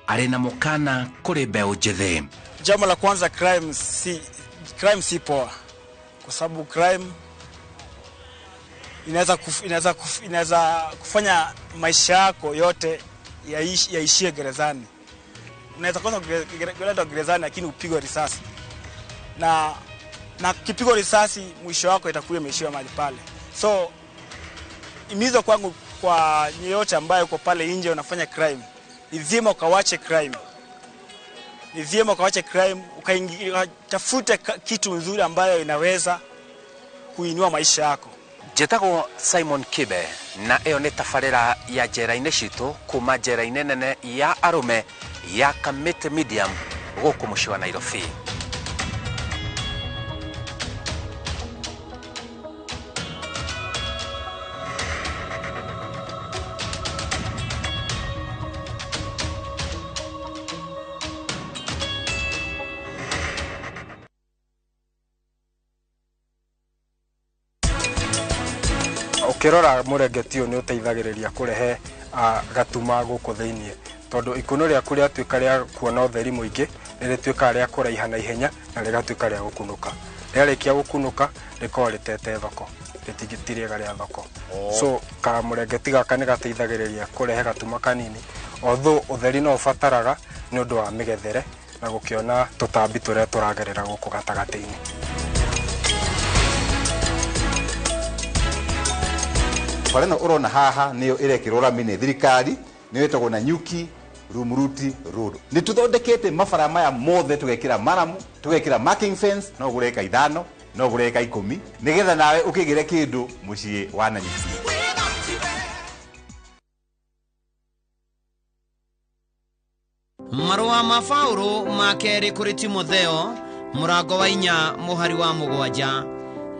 Arĩ na mũkana kũrĩ mbeũ njĩthĩ. Jambo la kwanza, crime si poa, kwa sababu crime inaweza kufanya maisha yako yote yaishie gerezani. Unaweza kwanza kuletwa gerezani lakini upigwe risasi, na kipigwa risasi mwisho wako itakuwa imeishia mahali pale. So imizo kwangu kwa yeyote ambaye uko pale nje unafanya crime, ni vyema ukawache crime. Ni vyema ukawache crime, ukatafute kitu nzuri ambayo inaweza kuinua maisha yako. Njĩtagwo Simon Kibe na ĩyo nĩ tabarĩra ya njera-inĩ citũ kuma njera-inĩ nene ya arũme ya Kamiti Medium gũkũ mũciĩ wa Nairobi. Ukirora mũrengeti ũyũ nĩ ũteithagĩrĩria kũrehe gatuma gũkũ thĩiniĩ, tondũ ikuno rĩaku rĩatuĩka rĩa kuona ũtheri mũingĩ nĩ rĩtuĩkaga rĩa kũraiha na ihenya na rĩgatuĩka rĩa gũkunũka. Rĩarĩkia gũkunũka rĩkoragwo rĩtete thoko, ti rĩega rĩa thoko. So kamũrengeti gaka nĩ gateithagĩrĩria kũrehe gatuma kanini, although ũtheri no ũbataraga nĩ ũndũ wa mĩgethere na gũkĩona tũtambi tũrĩa tũragerera gũkũ gatagatĩ-inĩ. Bara ĩno ũrona haha nĩyo ĩrekĩrwo rami nĩ thirikari, nĩyo ĩtagwo Nanyuki Rumuruti Road. Nĩ tũthondekete mabara maya mothe, tũgekĩra maramu, tũgekĩra marking fence, no ũgũre eka 5, no ũgũre eka 10, nĩgetha nawe ũkĩgĩre kĩndũ mũciĩ wa Nanyuki. Marũa ma Paũlũ ma kerĩ kũrĩ Timotheo mũrango wa 4 mũhari wa 7.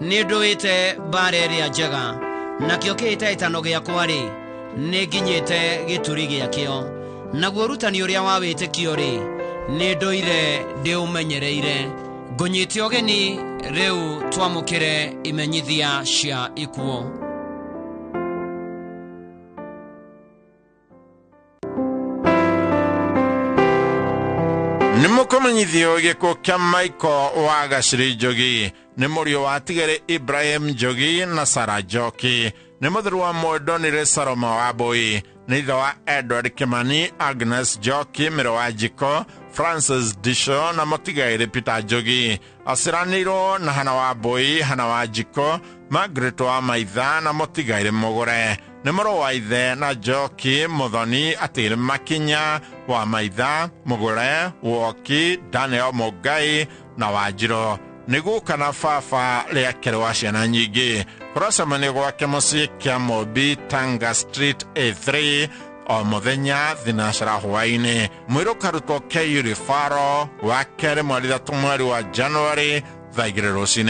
Nĩ ndũĩte mbara ĩrĩa njega, nakĩo kĩhĩtahĩtano gĩakwa rĩ nĩ nginyĩte gĩturi gĩakĩo, naguo ũrutani ũrĩa wa wĩtĩkio rĩ nĩ ndũire ndĩũmenyereire. Ngũnyite ũgeni rĩu twamũkĩre imenyithia cia ikuũ. Nĩ mũkũmenyithio gĩkuũ kĩa Michael wa Gacĩrĩ Njogi, nĩ mũriũ wa Tigere Ibrahim Njogi na Sarah Njoki, nĩ mũthuri wa Mwendonire Saloma wa Mbui, nĩ ithe wa Edward Kimani, Agnes Njoki, Mĩro wa Njiko, Francis Disho na mũtigairĩ Peter Njogi. Aciranĩirwo na Hana wa Mbui, Hana wa Njiko, Margaret wa Maitha na mũtigairĩ Mũgũre. Nĩ mũrũ wa ithe na Njoki Mũthoni atigĩrĩ Makinya wa Maitha, Mũgũre, Woki, Daniel Mũngai na Wanjirũ. Nĩ guka na baba rĩa kerĩ wa ciana nyingĩ. Kũracemanio gwake mũciĩ kĩa Mobi, Tanga Street A3 o mũthenya thinacara hwaĩ-inĩ. Mwĩrĩ ũkarutwo KU Referral wa kerĩ mweri 3 mweri wa January thaa 2 rũcinĩ.